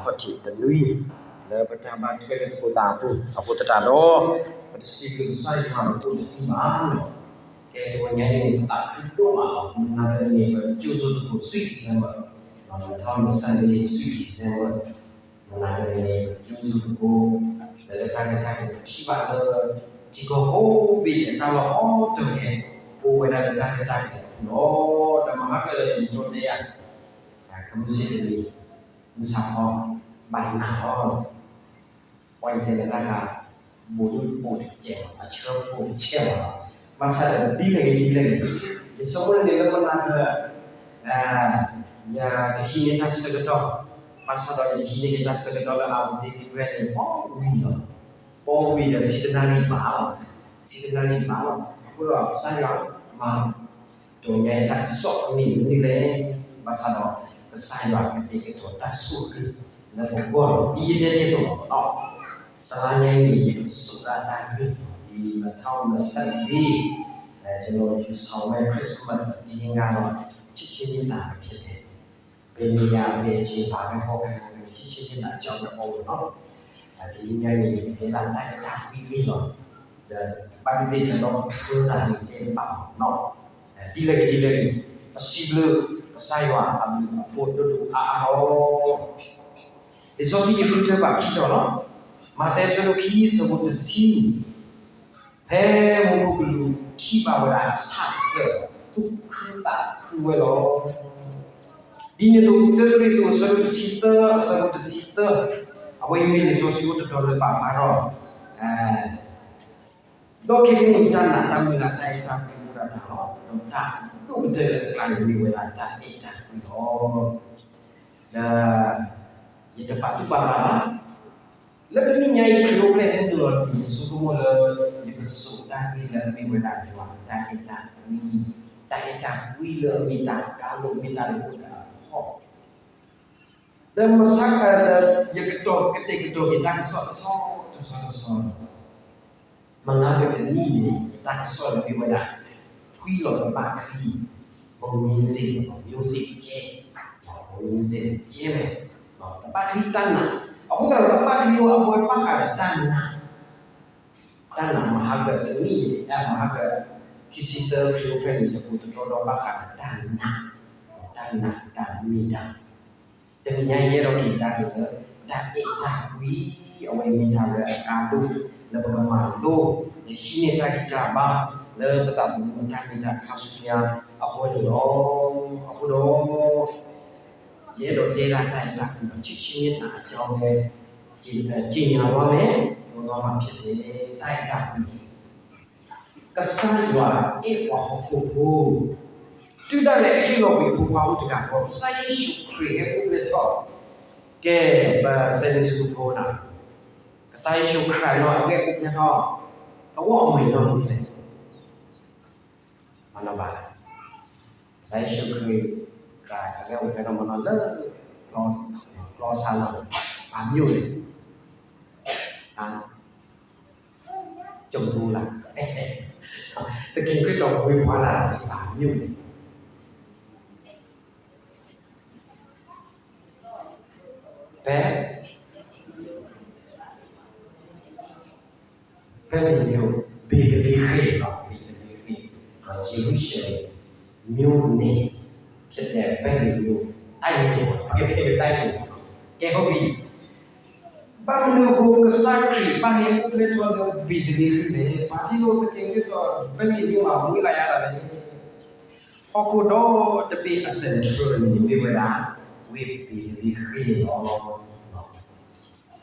ခီၣ်ထံးတနွံ လၢပတၢ်ဘၣ်ထွဲလၢသကိးသးအပူၤ အဃိသတးဒီး ပတစံးဘျုးကစၢ်ယွၤအဃိတသ့ဘၣ်. ကဲ တနံၤညါအံၤန့ၣ် ပသးခုဒိၣ်မးလီၤ. မနုၤအဃိလဲၣ်န့ၣ် ပကၠိဖိသကိး Sweet December, လၢထီၣ်မဆါတနံၤ Sweet December, မနုၤအဃိလဲၣ်န့ၣ် ပကၠိဖိသကိး လၢတၢ်ရဲၣ်တၢ်ကျဲၤပထံၣ်ဘၣ်လၢ ထံကီၢ်ကိးဘ့ၣ်အတၢ်လီၢ်ဟီတဂဲၤ အိၣ်ဝဲဒၣ်လၢတၢ်ရဲၣ်တၢ်ကျဲၤအပူၤလီၤ. ဒီးမဟါကၢၤလၢယကၠိတဲယၤ ကမုၢ်ဆ့ၣ်တနံၤ မုၢ်ဆါခီ ဘၣ်နၤလီၤ. ပှၤယတဲလၢတၢ်ခါ ဘူးဒုးပိာ်တကဲးလီၤ, အဆၢပိာ်တကဲးလီၤ. ဘၣ်ဆၣ်ဒီးဒ်လဲၣ်ဂ့ၤဒ်လဲၣ်ဂ့ၤ ယဆိကမိၣ်န့ၣ်လၢမနၤဒီး ယကဟံးန့ၢ်တၢ်ဆၢကတီၢ်, ဘၣ်ဆၣ်ဒီးယဟံးန့ၢ်က့ၤတၢ်ဆၢကတီၢ်လၢအဝဲသ့ၣ်ကရၢၢ်န့ၣ် ပီဝံၤလီၤ. ပီဝံၤဒီးဆံတနၣ်ရံၣ်ဘၣ်လီၤ, ဆံတနၣ်ရံၣ်ဘၣ်လီၤ. အဃိဒီးကစၢ်ယွၤမၤ ဒီးညါတၢ်ကစီၣ်အမံၤမနုၤလဲၣ်, ဘၣ်ဆၣ်ဒီး ကစၢ်ယွၤကတဲာ်ကတီၤတၢ်ဆိၣ်ဂ့ၤ လၢပဂီၢ်လီၤ. ဒ်ယတဲတ့ၢ်အသိးလီၤ. တနံၤညါအံၤန့ၣ် ယကစိာ်ဒၣ်တၢ်ဂ့ၢ် ဒ်လၢထီၣ်မဆါတနံၤ ကျွန်တော်ယူဆောင်ဝဲ Christmas ဒီနေ့ကတော့ ချစ်ခြင်းမေတ္တာပဲဖြစ်တယ်. ဘယ်နေရာ ဘယ်အချိန် ဘာပဲဟုတ်ခဲ့ပါစေ ချစ်ခြင်းမေတ္တာကြောင့်ပဲ ဟုတ်လို့နော်. တနံၤညါအံၤန့ၣ် ယကတဲဒၣ်တၢ်အဲၣ်တၢ်ကွံမ့ၢ်လီၤ. ဒီးဘၣ်သ့ၣ်သ့ၣ်ဒီး ဒီးထၢတၢ်န့ၣ် ကဲတဘၣ်နီၤ. ဒ်လဲၣ်ဂ့ၤဒ်လဲၣ်ဂ့ၤ ပစံးဘျုးကစၢ်ယွၤအဘျုးအဖှိၣ်ဒိၣ်ဒိၣ်အါအါလီၤ. လံာ်စီဆှံယဃုထၢဘၣ်ခံတီၤလီၤ. မးသဲအဆၢဒိၣ်ခံ အဆၢဖိတဆံ ဖဲမူခိၣ်ကလူးထံၣ်ဘၣ်ဝဲဒၣ်အဆၣ်တဖျၢၣ် သူၣ်ခုသးခုဝဲလီၤ. ဒ်န့ၣ်အသိး တၢကရံၣ်သူး အဆၢဒိၣ်တဆံသၢ အဆၢဖိတဆံသၢ အဝဲအံၤမ့ၢ်လံာ်စီဆှံဖိတတီၤလၢပာ်ဖျါထီၣ် ဒီးခဲကနံၣ်အံၤ တၢ်နာ်တၢ်မုၢ်လၢ် တၢ်အဲၣ်တၢ်ကွံအိၣ်ဒၣ်တၢ်လီၤ. ဒီးတၢ်ဒိၣ်ကတၢၢ်လၢအကျါန့ၣ် မ့ၢ်ဝဲဒၣ်တၢ်အဲၣ်တၢ်ကွံလီၤ. ဒီး ယတပာ်သူၣ်ပာ်သးဘၣ် လၢတနံၤညါအံၤ ခရံာ်အိၣ်ဖျဲၣ်ဟဲနုာ်လီၤတမံၤ ယဆိကမိၣ်လၢ ယကစိာ်တၢ်ဂ့ၢ်လၢအမ့ၢ်ဝဲဒၣ်ယွၤတၢ်အဲၣ်တၢ်ကွံ, တၢ်အဲၣ်တၢ်ကွံလၢအမ့ၢ်တၢ်ကါဒိၣ် မ့ၢ်တၢ်လၢအိၣ်ဒီးအဖီၣ် ဒီးမဆါကဒီး ယကတဲာ်ကတီၤက့ၤတၢ်ကစီၣ်တဆီတဆီတဆီ မနၤကတနံၤန့ၣ် တၢ်ကစီၣ်န့ၣ်မ့ၢ်ဝဲဒၣ် ထွံလီၤသဘၣ်ချံ ဘုံမံၤစ့ၣ် မျိုးစေ့ကဲ ဘုံမံၤစ့ၣ်ကဲဝဲ သဘၣ်ချံတၢ်နာ်, အဃိသတးဒီးသဘၣ်ချံအဝဲဘၣ်ဃးဒီးတၢ်နာ်, တၢ်နာ်မဟါကတနံၤန့ၣ် မဟါက ခံဆံသၢ ခရံာ်အိၣ်ဖျဲၣ်န့ၣ် ယကိးသတြီဒီးဘၣ်ဃးဒီးတၢ်နာ်, တၢ်နာ်တၢ်မ့ၢ်တၢ် တနံၤညါယအဲၣ်ဒိးက့ၤတၢ်က့ၤလၢ တၢ်အဲၣ်တၢ်ကွံ အဝဲမ့ၢ်တၢ်လၢအကါဒိၣ် လၢပကမၤလိ ယဟံးန့ၢ်တၢ်ဂံၢ်တၢ်ဘါ လၢပသးသမူအတၢ်မ့ၢ်တၢ်ခါဆူညါအဃိန့ၣ်လီၤ. အဃိဒီး ယအဲၣ်ဒိးတဲဒၣ်တၢ်အဲၣ်တၢ်ကွံဒီး ချစ်ခြင်းမေတ္တာအကြောင်းပဲ ကြေညာသွားမယ်, ပြောသွားမှာဖြစ်တယ်, တၢ်အဲၣ်တၢ်ကွံ ကစၢ်ယွၤအဲၣ်ပှၤဟီၣ်ခိၣ်ဖိ, တုၤဒၣ်လဲာ်ဟ့ၣ်လီၤကွံာ်အဖိခွါအိၣ်တဂၤဃီ, ကစၢ်ယ့ၣ်ၡူးခရံာ်ဟဲအိၣ်ဖျဲၣ်ထီၣ်, ကဲ ပစဲးန့ၢ်ဆူဖိနၤ, ကစၢ်ယ့ၣ်ၡူးခရံာ်နီၤ အဝဲအိၣ်ဖျဲၣ်ထီၣ်, သဝီအမုၢ်နံၤန့ၣ်လဲၣ် မနီၤဘၣ်, ကစၢ်ယ့ၣ်ၡူးခရံာ် အဝဲအိၣ်ဖျဲၣ်ထီၣ်မနီၤလၢ ကျီၢ်ဆါလီၤ, ပာ်မၠိၣ်န့ၣ် ကၠိၣ်ဒူလၢ်, သခင်ခရစ်တော်မွေးဖွားလာတာ ပာ်မၠိၣ်န့ၣ် ဖဲ ဖဲန့ၣ် ဘ့းသလ့ဃ့ၣ်လီၤ, ဘ့းသလ့ဃ့ၣ်, ယေရုရှလင်မြို့နယ် ဖြစ်တဲ့ ဘက်လင်မြို့ တိုက်နယ်ပေါ့, ကဲ ဖဲလင်မြို့ပေါ့, ကဲ ဟုတ်ပြီ, ဘၣ်မနုၤအဃိ ကစၢ်ခရံာ်ဘၣ်ဟဲအိၣ်ဖျဲၣ်ထီၣ်လၢ ဘ့းသလ့ဃ့ၣ်လဲၣ်, ဘာဖြစ်လို့ သခင်ခရစ်တော် ဘက်လင်မြို့မှာ မွေးလာရတာလဲ, ဟီၣ်ခိၣ်ဒီတဘ့ၣ်အ central န့ၣ် မ့ၢ်ဝဲဒၣ် ဝ့ၢ်ဘ့းသလ့ဃ့ၣ်လီၤ.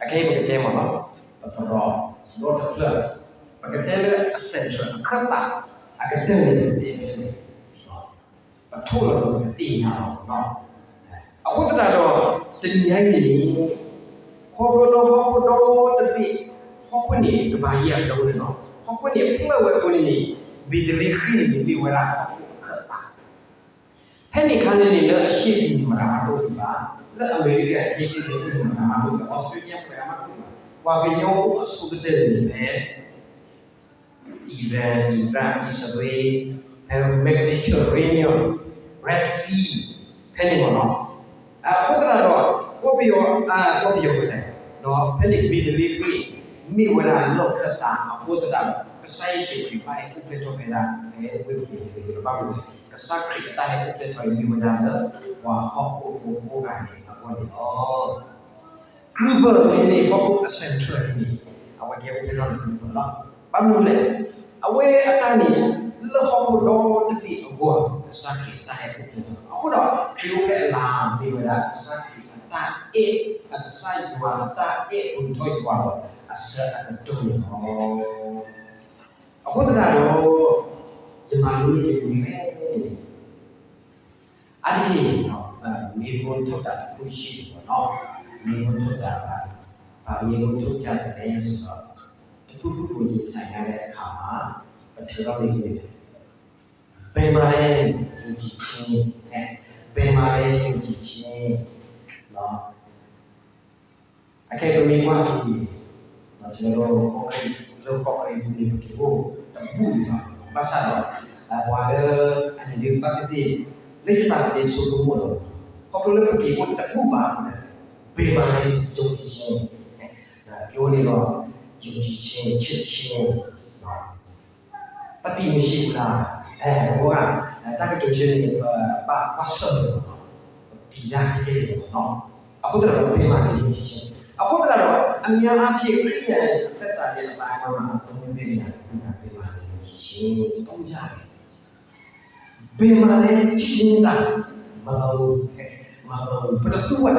အခဲအံၤပကတဲမ့ၢ်နီၤ, ပသရိာ်ဒီတဖျၢၣ်, ပကတဲလၢအ central အခၢၣ်သး အကတၢၢ်န့ၣ် ပတဲဖဲန့ၣ်, ပထိၣ်လီၤပကသ့ၣ်ညါလီၤနီၤ. အဃိသတးဒီး တနံၤညါအံၤန့ၣ် ခီဖျိလၢဟီၣ်ခိၣ်ဒီတဘ့ၣ်, ဟီၣ်ခိၣ်န့ၣ် ကဘၣ်ယဲၢ်အဒိန့ၣ်နီၤ, ဟီၣ်ခိၣ်န့ၣ်ဖျၢၣ်ဝဲအဃိန့ၣ်န့ၣ် ဘ့းသလ့ဃ့ၣ်န့ၣ် မ့ၢ်ဝဲဒၣ်ဟီၣ်ခိၣ်အခၢၣ်သး ဖဲန့ၣ်အခါန့ၣ်န့ၣ် လၢအရှေ့ပူၤန့ၣ် မတၤမးတအိၣ်ဒံးဘၣ်, လၢအမဲရကၤ ဟ့ၣ်ဂ့ၢ်န့ၣ် မတၤမးတအိၣ်ဒံးဘၣ်, အီစထြ့လယါ မတၤမးတအိၣ်ဒံးဘၣ်, ပှၤကညီအိၣ်အဆိကတၢၢ်န့ၣ်ဖဲ Iran, Iraq, Israel, ဖဲ Mediterranean, Red Sea ဖဲန့ၣ်မ့ၢ်နီၤ. အဃိသတးဒီး ကီၢ်ပယီၤ, ကီၢ်ပယီၤဝဲလဲၣ်, ဒီးဖဲန့ၣ်မ့ၢ်တလ့ပ့ၣ်, မ့ၢ်ဝဲဒၣ်လီၢ်ခၢၣ်သးအဃိသတးဒီး ကစၢ်ယ့ၣ်ၡူးခရံာ်ဘၣ်ဟဲအိၣ်ဖျဲၣ်ထီၣ်ဖဲဒၣ် ဖဲဝ့ၢ်ပူၤန့ၣ်ဘၣ်မနုၤလဲၣ်, ကစၢ်ခရံာ်အတၢ်ဟဲအိၣ်ဖျဲၣ်ထီၣ်အံၤမ့ၢ်ဝဲဒၣ်လၢ ပှၤဟီၣ်ခိၣ်ဖိကိးဂၤဒဲးအဂီၢ်န့ၣ်လီၤ. ကရူၢ်ဘၢၣ်မ့ၢ်န့ၣ် ဟီၣ်ခိၣ်အ central န့ၣ် အဝဲကဲအိၣ်ဖျဲၣ်ထီၣ်လၢကရူၢ်ဘၢၣ်လီၤ. ဘၣ်မနုၤလဲၣ်, အဝဲအတၢ်န့ၣ် လၢဟီၣ်ခိၣ်ဒီတဘ့ၣ်အဂီၢ် ကစၢ်ခရံာ်အတၢ်ဟဲအိၣ်ဖျဲၣ်ထီၣ်လီၤ. အဃိဒီး ခရံာ်အိၣ်ဖျဲၣ်အလၤမ့ၢ်ဝဲဒၣ် ကစၢ်ခရံာ်အတၢ်အဲၣ်, အကစၢ်ယွၤအတၢ်အဲၣ်အုၣ်ထီၣ်ယွၤလီၤ အဆၢအကတီၢ်န့ၣ်လီၤ. အဃိသတးဒီး ယမၤလိန့ၢ်က့ၤပူၤန့ၣ် အါတက့ၢ်, မ့ၢ်ကိၣ်ထိၣ်တၢ်တခိၣ်ဆံးန့ၣ်လီၤ. မ့ၢ်ကိၣ်ထိၣ်တၢ်, မ့ၢ်ကိၣ်ထိၣ်တၢ်တလဲစီဒီး တဖုဖုကိၣ်ယံးဆၢညါလၢအခါမး, ပထၢထီၣ်န့ၣ် ဘယ်မှာလဲ ယုံကြည်ခြင်း, ဘယ်မှာလဲ ယုံကြည်ခြင်း, အခဲအံၤပမ့ၢ်ကွၢ်က့ၤ လၢကီၢ်ချၢပူၤန့ၣ် ပက့ၤအိၣ်တဘူၣ်ဘၣ်, ဘၣ်ဆၣ်ဒီး ပှၤလၢအန့ၣ်ဒုးဘၣ်သ့ၣ်သ့ၣ် လၢယသးပ့ၤဆိကမိၣ်လီၤ, ခီဖျိလၢပက့ၤအိၣ်တဘူၣ်ဘၣ်အဃိန့ၣ် ဘယ်မှာလဲ ယုံကြည်ခြင်း, ယိန့ၣ်ဒီး ယုံကြည်ခြင်း ချက်ချင်း သတိမရှိဘူးလား, အဃိ တၢ်ကတိၤယဲန့ၣ် ပဘၣ်ကွၢ်ဆၢၣ်မဲာ်လီၤ, ပပျံၤတၢ်ထဲန့ၣ်လီၤ. အဃိသတးဒီး ဘယ်မှာလဲ ယုံကြည်ခြင်း, အဃိသတးဒီး အများအားဖြင့် ခရစ်ယာန်အသက်တာရဲ့အပိုင်းမှာ အသုံးမ့ၢ်ဒၣ် ဘယ်မှာလဲ ယုံကြည်ခြင်း သုံးကြတယ်. ဘယ်မှာလဲ ချက်ချင်း မလုပ်ဘူး, မလုပ်ဘူး, ပတသူဘၣ်.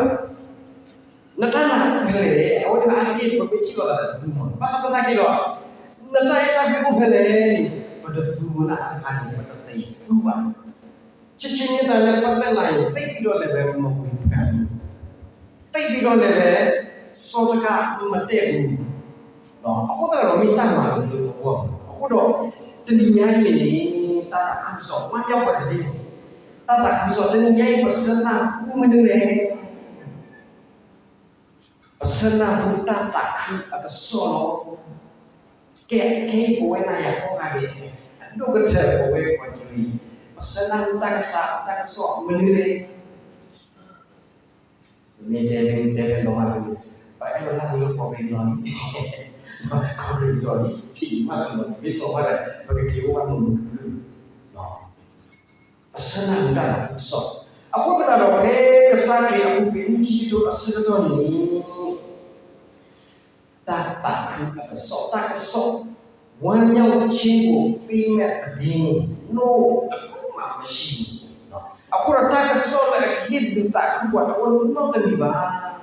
နတၢ်နာ်ဖဲလဲၣ်, အဝဲန့ၣ်အါတက့ၢ် ပမ့ၢ်ထံၣ်လိာ်သးဒီးတသူမး, ဘၣ်ဆၣ်သနာ်က့ဒီး နတၢ်အဲၣ်တၢ်ကွံအိၣ်ဖဲလဲၣ်န့ၣ် ပတသူဘၣ်, နတၢ်နာ်တခါန့ၣ် ပတသ့သူဘၣ်. ချက်ချင်း မ့ၢ်တၢ်လၢပသ့ၣ်ညါအံၤ သ့ၣ်ဖံးဒီးလဲၤဝဲ မ့ၢ်ဝံၤဖဲ သ့ၣ်ဖံးဒီးလဲၤဝဲ စီၤတကးမ့ၢ်တဲပူၤ, အဃိသတးဒီးမ့ၢ်တၢ်မၤလိလၢအဂီၢ်, အဃိဒီး တနံၤညါအံၤန့ၣ် တၢ်သးခုကစီၣ် ဝါညါပှၤတဒ့, တၢ်သးခုကစီၣ်တနံၤညါအံၤ ပဆၢနၢ်ဟူမနုၤလဲၣ်. ပဆၢနၢ်ဟူတၢ်သးခုအကစီၣ်လီၤ. ကဲ ခဲအံၤပဝဲနၤယၤကိးဂၤဒဲး အဒိၣ်ကတၢၢ်ပဝဲပှၤကလုာ်အံၤ ပဆၢနၢ်ဟူတၢ်ကစီၣ် တၢ်ကစီၣ်မနုၤလဲၣ်. မ့ၢ်တဲမ့ၢ်တဲလီၤမး ပအဲၣ်ဒိးနၢ်ဟူလၢကီၢ်ရ့ၣ်လီၤလံ, ကီၢ်ရ့ၣ်လီၤလံ ဆံးမးလီၤ မ့ၢ်လီၤမးဒီး ပကက့ၤအိၣ်ဘၣ်မုာ်မုာ် ပဆၢနၢ်ဟူတၢ်သးခုကစီၣ်, အဃိသတးဒီး ဖဲကစၢ်ခရံာ်အပူၤကွံာ်အနံၣ်ခံကထိအဆၢကတီၢ်န့ၣ် တၢ်သးခုအကစီၣ် တၢ်ကစီၣ် ဝါညါဆ့ကိၣ် ပ့မဲာ်သဒ့ နိၣ်တခိၣ်မးမ့ၢ်ဆံး, အဃိဒီးတၢ်ကစီၣ်လၢအကဟ့ၣ်ဒုးသးခုပှၤ တအိၣ်နီတမံၤဘၣ်.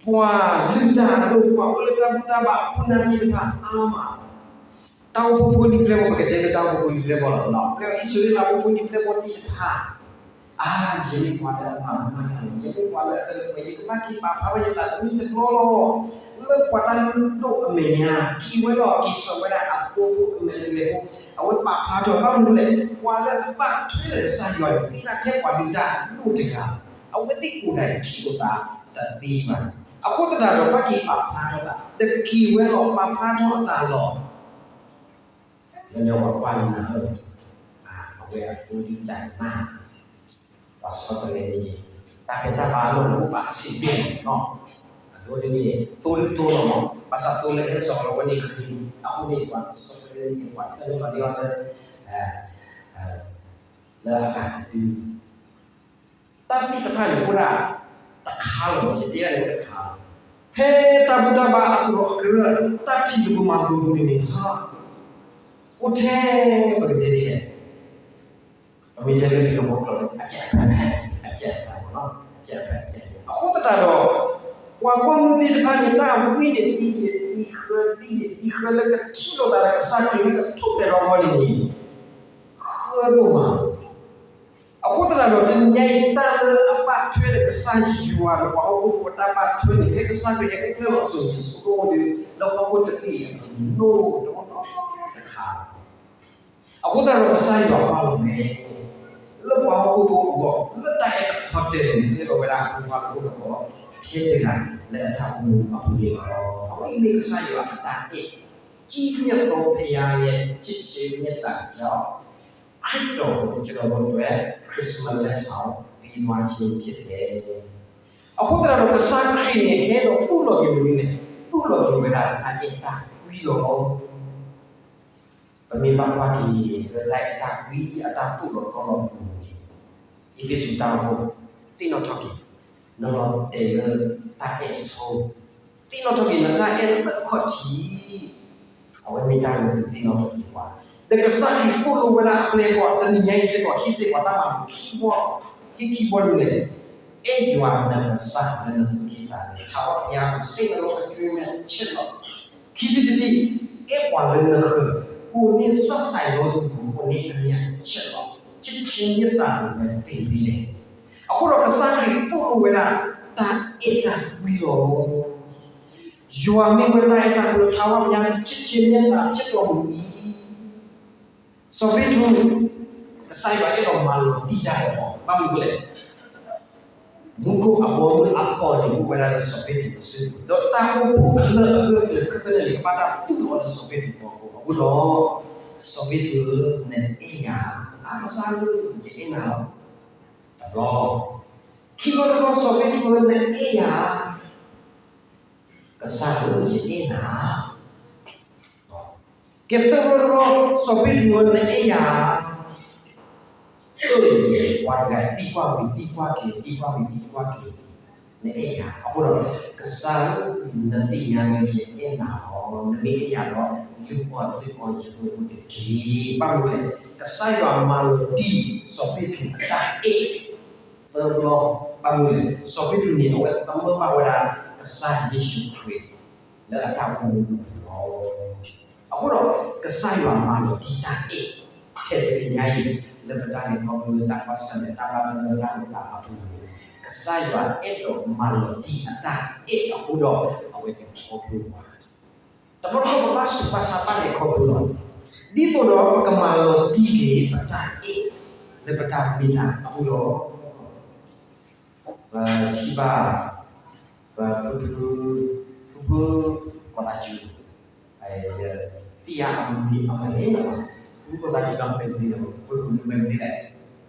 ပှၤလုၢ်တၢ်အဒိၣ် ပှၤအိၣ်လၢတၢ်ဘူၣ်တၢ်ဘါအခိၣ်နၢ်သ့ၣ်တဖၣ်အါမး, တၢ်အိၣ်ဖှိၣ်ဖိလံၤပျဲၢ်ဖိ ပကတဲလၢတၢ်အိၣ်ဖှိၣ်ဖိလံၤပျဲၢ်ဖိလီၤ. ပျဲၢ်အံၣ်စရ့လးအိၣ်ဖှိၣ်လံၤပျဲၢ်ဖိသ့ၣ်တဖၣ်, အါ ယမ့ၢ်ပှၤလၢအမၤမၤတၢ်လီၤ, ယမ့ၢ်ပှၤလၢအတလၢပှဲၤ ယကဘၣ်က့ၤပာ်ဖျါဝဲယသးသမံသမိးလီၤ. လၢပှၤတၢ်လုၢ်ဒိၣ်အမဲာ်ညါ က့ၤဝဲလီၤ က့ၤစိာ်ဝဲဒၣ်အသိဖိအမဲာ်တလဲၤဖိ, အဝဲပာ်ဖျါထီၣ်ဘၣ်မနုၤလဲၣ်, ပှၤလၢအဘၣ်ထွဲဒီးကစၢ်ယွၤန့ၣ် သ့ၣ်ညါထဲပှၤလုၢ်တၢ်ဒိၣ်တဂၤ, အဝဲသ့ၣ်ကိုယ်တိုင်ထံၣ်လိာ်သးတသ့ဘၣ်. အဃိသတးဒီး ဘၣ်က့ၤပာ်ဖျါထီၣ်သး တက့ၤဝဲလီၤ ပာ်ဖျါထီၣ်အသးလီၤ. လၢလၢပှၤကွၢ်လၢနၤလၢ အဝဲအသိဒုးတၢ်နၢ် ပှၤဆီတလဲန့ၣ် တၢ်ဖံးတၢ်မၤအလီၢ်အိၣ်ဘၣ်စံးဘ့ၣ်နီၤ, အဒိန့ၣ် သိဒုသိလီၤမး, ဘၣ်ဆၣ်သိလၢဟဲစိာ်လီၤဝဲန့ၣ်အဂ့ၢ်, အဃိန့ၣ် ပှၤဆီတလဲန့ၣ် ပှၤထဲလၢပှၤဒ့အီၤလၢ လၢအဂၤတဒု တၢ်သ့ၣ်တဖၣ်န့ၣ် အိၣ်ဒၣ်တခါလီၤ, ယတဲဒၣ်န့ၣ်အိၣ်တခါလီၤ. ဖဲတၢ်ဘူၣ်တၢ်ဘါအသရိာ်အကရၢၢ် တၢ်ဖံးသကိးမၤသကိးပူၤန့ၣ် ဟါ အိၣ်ထဲ ပကတဲဒ်လဲၣ်, ပမ့ၢ်တဲလၢပယီၤဖိကျိာ်န့ၣ် အကျပ်အဖျတ်, အကျပ်အဖျတ်မ့ၢ်နီၤ, အကျပ်အဖျတ်, အကျပ်အဖျတ်. အဃိသတးဒီး ပှၤဂီၢ်မုၢ်သ့ၣ်တဖၣ်န့ၣ် တၢ်ဝံန့ၣ် ဒ်ယံၤဒ်ဃၢဒ်ယံၤဒ်ဃၢလၢကထံၣ်လိာ်သးလၢကစၢ်ခရံာ်လၢကထူၣ်ဖျဲးထီၣ်အဂီၢ်န့ၣ် ဃၢဒိၣ်မး. အဃိသတးဒီး တနံၤညါအံၤ တၢ်လၢအဘၣ်ထွဲဒီးကစၢ်ယွၤဒီးပှၤဟီၣ်ခိၣ်ဖိအတၢ်ဘၣ်ထွဲန့ၣ် ဖဲကစၢ်ခရံာ်ဟဲအိၣ်ဖျဲၣ်လီၤအစိၤန့ၣ် ဆိကမိၣ်ဒီး လၢဟီၣ်ခိၣ်တဘ့ၣ်အပူၤ နိၣ်တအိၣ်နီတခါ. အဃိသတးဒီးကစၢ်ယွၤပာ်လီၤမဲာ် လၢပှၤဟီၣ်ခိၣ်ဖိအဂီၢ် လၢတၢ်အဲၣ်တခီတၢၤန့ၣ် ဟ့ၣ်လီၤဝဲဒၣ်အဖိခွါလၢအိၣ်ဒီးအီၤ ထဲတဂၤလၢအတၢ်အိၣ်မူအပူၤန့ၣ်လီၤ. အဝဲအံၤမ့ၢ်ကစၢ်ယွၤအတၢ်အဲၣ်, ကြီးမြတ်သောဘုရားရဲ့ ချစ်ခြင်းမေတ္တာကြောင့် ခရစ်တော်ကို ကျွန်တော်တို့အတွက် ခရစ်စမတ်လက်ဆောင် ပေးသွားခြင်းဖြစ်တယ်. အဃိသတးဒီး ကစၢ်ခရံာ်န့ၣ် ဟဲဒီးသူၣ်လီၤက့ၤမနုၤလဲၣ်, သူၣ်လီၤက့ၤဝဲဒၣ်တၢ်အဲၣ်တၢ်ကွံလီၤ. ပမ့ၢ်ဘၣ်ကွၢ်က့ၤ လၢတၢ်အဲၣ်တၢ်ကွံအတၢ်သိၣ်လီၤတီလီၤပူၤန့ၣ်, အ့းဖ့းစူးတၢ်အိၣ်ဖှိၣ် သ့ၣ်နီၣ်ထီၣ်က့ၤ နလီၤတဲာ်လၢတၢ်အဲၣ်ဆိ, သ့ၣ်နီၣ်ထီၣ်က့ၤနတၢ်အဲၣ်လၢအခီၣ်ထံး အဝဲမ့ၢ်တၢ်လၢပသ့ၣ်နီၣ်ထီၣ်က့ၤပှၤ, ဒီးကစၢ်ခရံာ်သိၣ်လိဝဲဒၣ်အပျဲၢ်အဘီၣ် တနံၤညါအံၤစ့ၢ်ကီး ဟ့ၣ်စ့ၢ်ကီးတၢ်မၤလိခံဘီ, ဟ့ၣ်ခံဘီန့ၣ်လဲၣ်, အဲၣ်ယွၤနကစၢ်လၢနသူၣ်ကံၢ်သးလဲ, ထးဝီဖယါ စ့ၢ်ကီးလၢအကၠွ့မဲာ်ဆဲးလီၤ, ခံထံၣ်တထံၣ် အဲၣ်ပှၤလၢနဃၢၤ, ကိးန့ၢ်စၢ်စဲးလိသူၣ် ကိးန့ၢ်အမ့ၢ်အဆဲးလီၤ, ချစ်ခြင်းမေတ္တာ လၢသ့ၣ်ဝံၤလဲၣ်. အဃိဒီးကစၢ်ခရံာ်သိၣ်လိဝဲဒၣ် တၢ်အဲၣ်တၢ်ကွံလီၤ. ယွၤမ့ၢ်ဝဲတၢ်အဲၣ်တၢ်ကွံလီၤ, ထးဝီဖယါ ချစ်ခြင်းမေတ္တာ ဖြစ်တော်မူ အံၤ, စီၤပ့းတရူး, ကစၢ်ယွၤအဲၣ်ဒိးမၤလီၤတံၢ်တၢ်အီၤ, ဘၣ်မနုၤလဲၣ်, မူခိၣ်အဘီအမုၢ်အသီန့ၣ် အိၣ်ဝဲဒၣ်လၢစီၤပ့းတရူးအစုပူၤ, ဒီးတၢ်အိၣ်ဖှိၣ်အလၢအဂၢၢ်အကျၢၤခဲလၢာ်န့ၣ် ကဘၣ်တၢ်သူၣ်ထီၣ်လၢစီၤပ့းတရူးအဖီခိၣ်, အဃိဒီး စီၤပ့းတရူးဧၢ, နအဲၣ်ယၤ, အကစၢ်ဧၢ, ယအဲၣ်နၤလီၤ, တဘျီ, ခံဘျီတဘျီ စီၤပ့းတရူးဧၢ, နအဲၣ်ယၤ, ကစၢ်ဧၢ, ယအဲၣ်နၤ, ကဲ သၢဘျီတဘျီ စီၤပ့းတရူးဧၢ, နအဲၣ်ယၤ, အၢ, ပှၤတဂၤသံကွၢ်ဝံၤသံကွၢ်က့ၤ သံကွၢ်ဝံၤသံကွၢ်က့ၤ, နအဲၣ်ယၤ, အဃိဒီး ကစၢ်ဧၢ, နသ့ၣ်ညါလၢယအဲၣ်နၤလီၤ, နမ့ၢ်အဲၣ်ယၤဒီး လုၢ်အီၣ်လုၢ်အီယသိၣ်လိတက့ၢ်. ဘၣ်မနုၤလဲၣ်, ကစၢ်ယွၤမၤလီၤတံၢ်စီၤပ့းတရူးအတၢ်အဲၣ် သၢဘျီ, ဘၣ်မနုၤလဲၣ်, စီၤပ့းတရူးန့ၣ် အဝဲသမၢဘၣ်ဝဲဒၣ် ကစၢ်ယ့ၣ်ၡူးခရံာ် လၢအတၢ်အိၣ်မူအပူၤလီၤ. အဃိဒီး ကစၢ်ယွၤမၤလီၤတံၢ်တၢ်အဲၣ် ဖဲတနံၤညါအံၤ လၢပတၢ်လဲၤခီဖျိလၢတၢ်ကွၢ်ဆၢၣ်မဲာ် တၢ်ဘၣ်လိာ်တၢ်မၤအပူၤန့ၣ်, ကစၢ်ယွၤအဲၣ်ဒိးမၤလီၤတံၢ်အတၢ်အဲၣ်အဃိဒီး အဝဲလဲၤခီဖျိပှၤ တဘျီတဘျီပဘၣ်ဆူးဘၣ်ဆါဘၣ်လဲၤခီဖျိလီၤ. ဒ်သိးဒီးပကမၤလီၤတံၢ်က့ၤပတၢ်အဲၣ်လၢပတၢ်မ့ၢ်တၢ်အဃိဒီး ပထံၣ်ဘၣ် ပဖုဖု ဖုဖု ကီၢ်သးစူၤ, သ့ၣ်ညါအမံၤအမံၤန့ၣ်လီၤ, ဖုဖုကီၢ်သးစူၤဒီးမ့ၢ်မနုၤလဲၣ်, ဖုဖုမ့ၢ်မနုၤလဲၣ်,